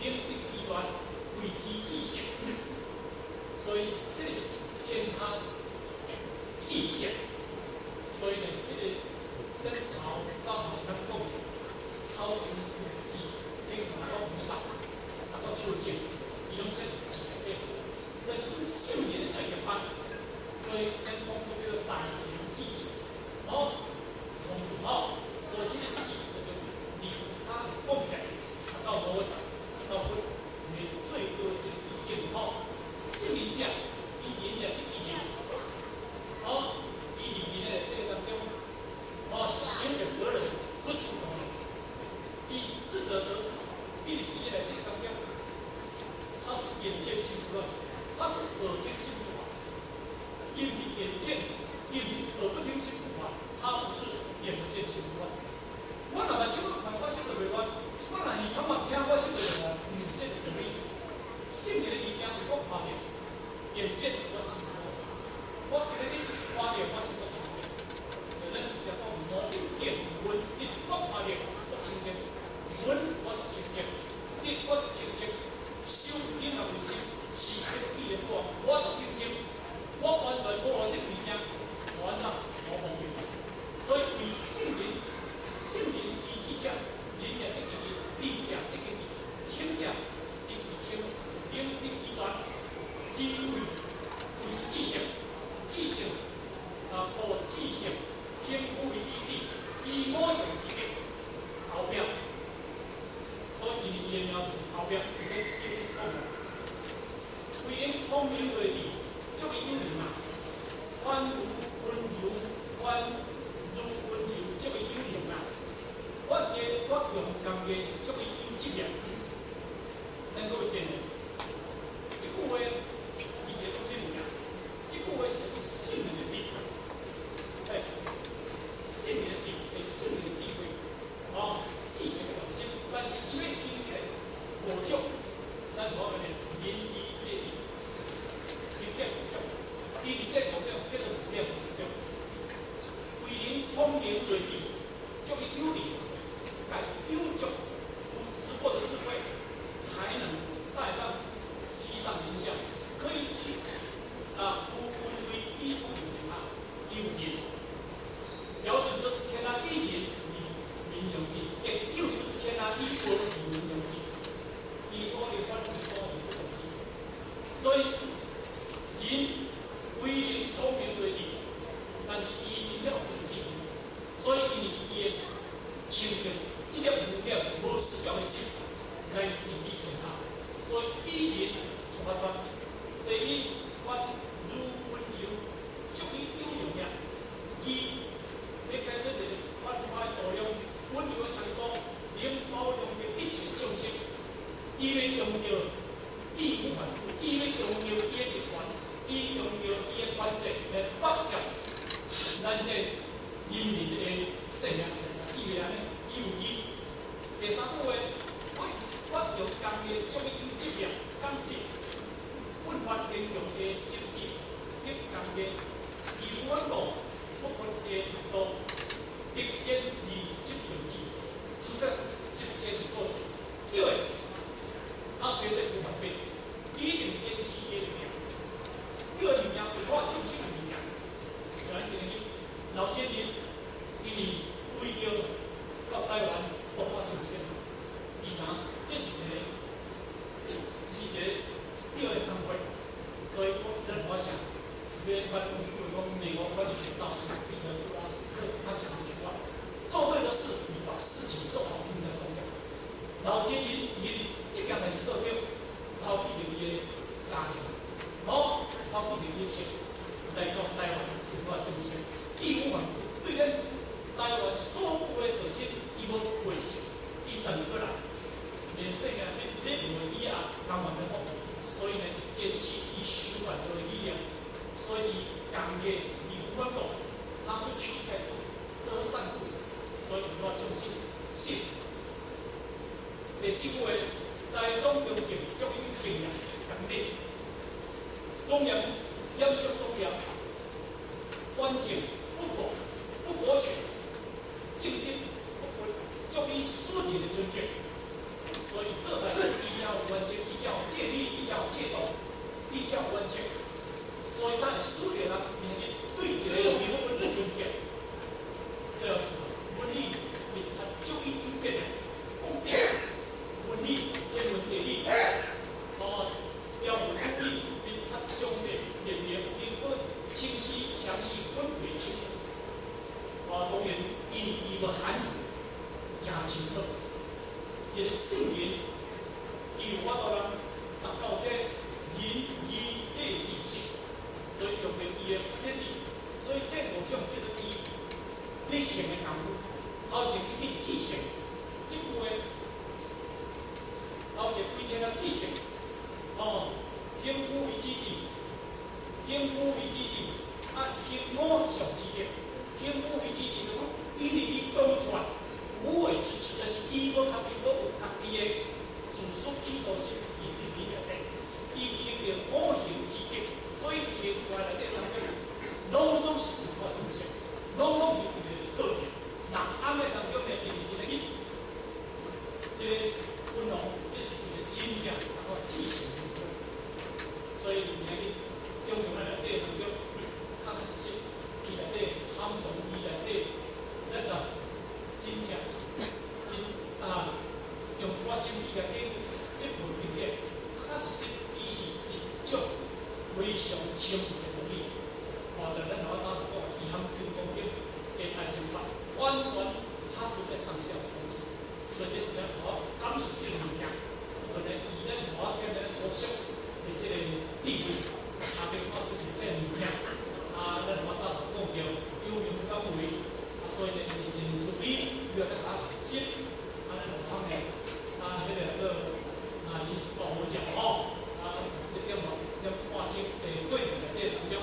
Speaker 3: 能得其全，謂之至聖。所以這個是天下至聖。所以呢，這個咱頭早頭咱講，頭前這個字，頂頭講菩薩，啊到手指，伊攏寫佇字內底。就是講聖人的最極法，所以咱孔子叫做大成至聖，哦，孔子哦，所以這個智就是離他講起來，啊到菩薩，啊到佛，的最高這個境界吼。聖人者，以仁者得其仁，哦，伊佇仁的這個當中，哦，行遠得人，不知從人，伊智者得智，伊佇佇這個當中，他是眼見心不亂。他是耳聽心不煩，伊毋是眼見，伊毋是耳不聽心不煩，他不是眼不見心不亂。我若目睭看，我心就袂亂；我若耳孔嘛聽，我心就袂亂。毋是這個道理。聖人的物件就是我看著，眼見我心不亂。我今日看著，我心足清淨。就咱直接講，無見聞得，我看著足清淨，聞我足清淨，得我足清淨，修念也為心。是得意的我，我足清淨，我完全無予這個物件，無按怎無方便。所以為聖人，聖人之智者，仁者得其仁，智者得其智，清者得其清，能得其全，之謂謂之至聖，至聖啊，故至聖行無為之地，以無上之德後壁。所以伊的名就是後壁，伊咧伊咧是講的。為用聰明睿智，足伊有能啊！凡如溫柔，凡如溫柔，足伊有能啊！我嘅我用工藝，足伊有職業。咱閣有一個，這句話，伊是講啥物件？這句話是講聖人的智慧，哎，聖人的智慧，聖人的智慧，哦，至聖的良心。但是伊欲行這個五種，咱就講的仁義禮智。這五種，伊佇這五種叫做無量一種。為人聰明睿智，足伊有能，但有足有直播的智慧，才能帶到居上臨下，可以去啊，扶文威一統天下，有仁。堯舜說天下以仁而民上之，這就是天下以惡而民上之。伊所以反，伊所以不同之。所以仁為人聰明睿智，但是伊真正有智，所以因為伊會親像這個無量無私欲的心來治理天下，所以以仁出發端。第二，凡如溫柔，足以有用也。二，你開始一個寬寬度量、溫柔的態度，能包容的一切眾生。義無反顧，伊欲用伊的權，伊用伊的權勢來剝削咱這人民的生命財產，伊袂按呢，伊有義。第三句話，我我用工藝足以有職業，講實，奮發堅強的心志及工藝，義無反顧，不屈的態度，力先而執行之，事實執行的過程，對的，他絕對無反背，一定堅持伊的物件，對的物件，為我眾生的物件，就咱今日老先生，因為為著到台灣度化眾生，伊知影這是一個，是一個對的工課，所以我咱我想，免管講講美國管理學大師彼得·布拉斯克，他講一句話：做對的事，比把事情做好更加重要。老先生伊這件代誌做對，拋棄著伊的家庭，無拋棄著伊的錢，來到台灣度化眾生，義無反顧，對咱台灣所有的特色，伊無過失，伊轉過來，連生命咧咧認為伊也甘願欲放棄，所以呢，堅持伊修辦的理念，所以伊工藝義無反顧，他不取態度，擇善固執，所以度化眾生信。第四句話，在總中正足有經驗能力，莊嚴嚴肅莊嚴，端正不過不過取，正直不屈，足以順人的尊敬。所以做代誌伊才有原則，伊才有戒律，伊才有制度，伊才有原則。所以咱會使得人今日對一個人物的尊敬。最後是文理明察足以應變的講對，文理天文地理，哦，標文語義明察詳細，言明能夠清晰詳細分別清楚。哦，當然伊伊無含糊，誠清楚。一個聖人，伊有法度人達到這仁義禮智信，所以用著伊的德智，所以這五種叫做伊力行的功夫。頭前去立志行，這句話，頭前規天啊志行，哦，行無為之志，行無為之志，啊，行我上之德，行無為之志就講，因為伊當出來無為之志，就是伊無家己無有家己的自私企圖心，伊佇佇內底，伊行著五行之德，所以行出來內底當中，攏總是度化眾生，攏總是為著個性。那暗的當中呢，因為今日這個文王，這是一個真正達到至善的人，所以今日中庸的內底當中，確實實，伊內底含藏伊內底，咱啊真正真啊用一寡心機來解決這部經典，確實實，伊是一種非常深的道理。哦，就咱頭拄講，伊含金剛經的大乘法，完全他不在上下分數，所以這是咱我感受這個物件，有可能以咱我現在初學的這個智慧，也袂看出是這個物件。啊，咱我早就講著，有名不敢為，啊，所以呢，伊真慈悲，伊要較學習，啊，咱就講呢，啊，彼個叫啊，臨時抱佛腳吼，啊，這點哦，點半鐘的過程內底當中，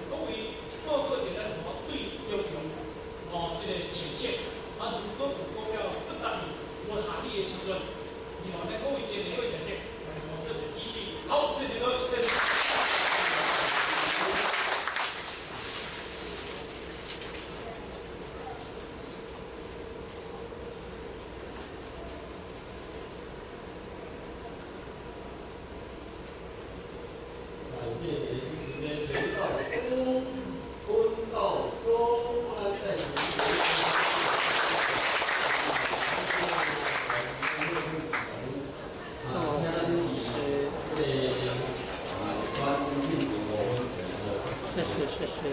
Speaker 3: 各位報告著咱我對中庸哦，這個淺見，啊，如果有股票不答應、無合理的時陣，希望咱各位真會過程內，來我做個指示。好，謝謝各位，謝謝。
Speaker 2: 感謝也是時間全道中，坤道中，咱再次。啊，請咱佇這個啊一關進前5分前。
Speaker 4: 謝謝謝謝。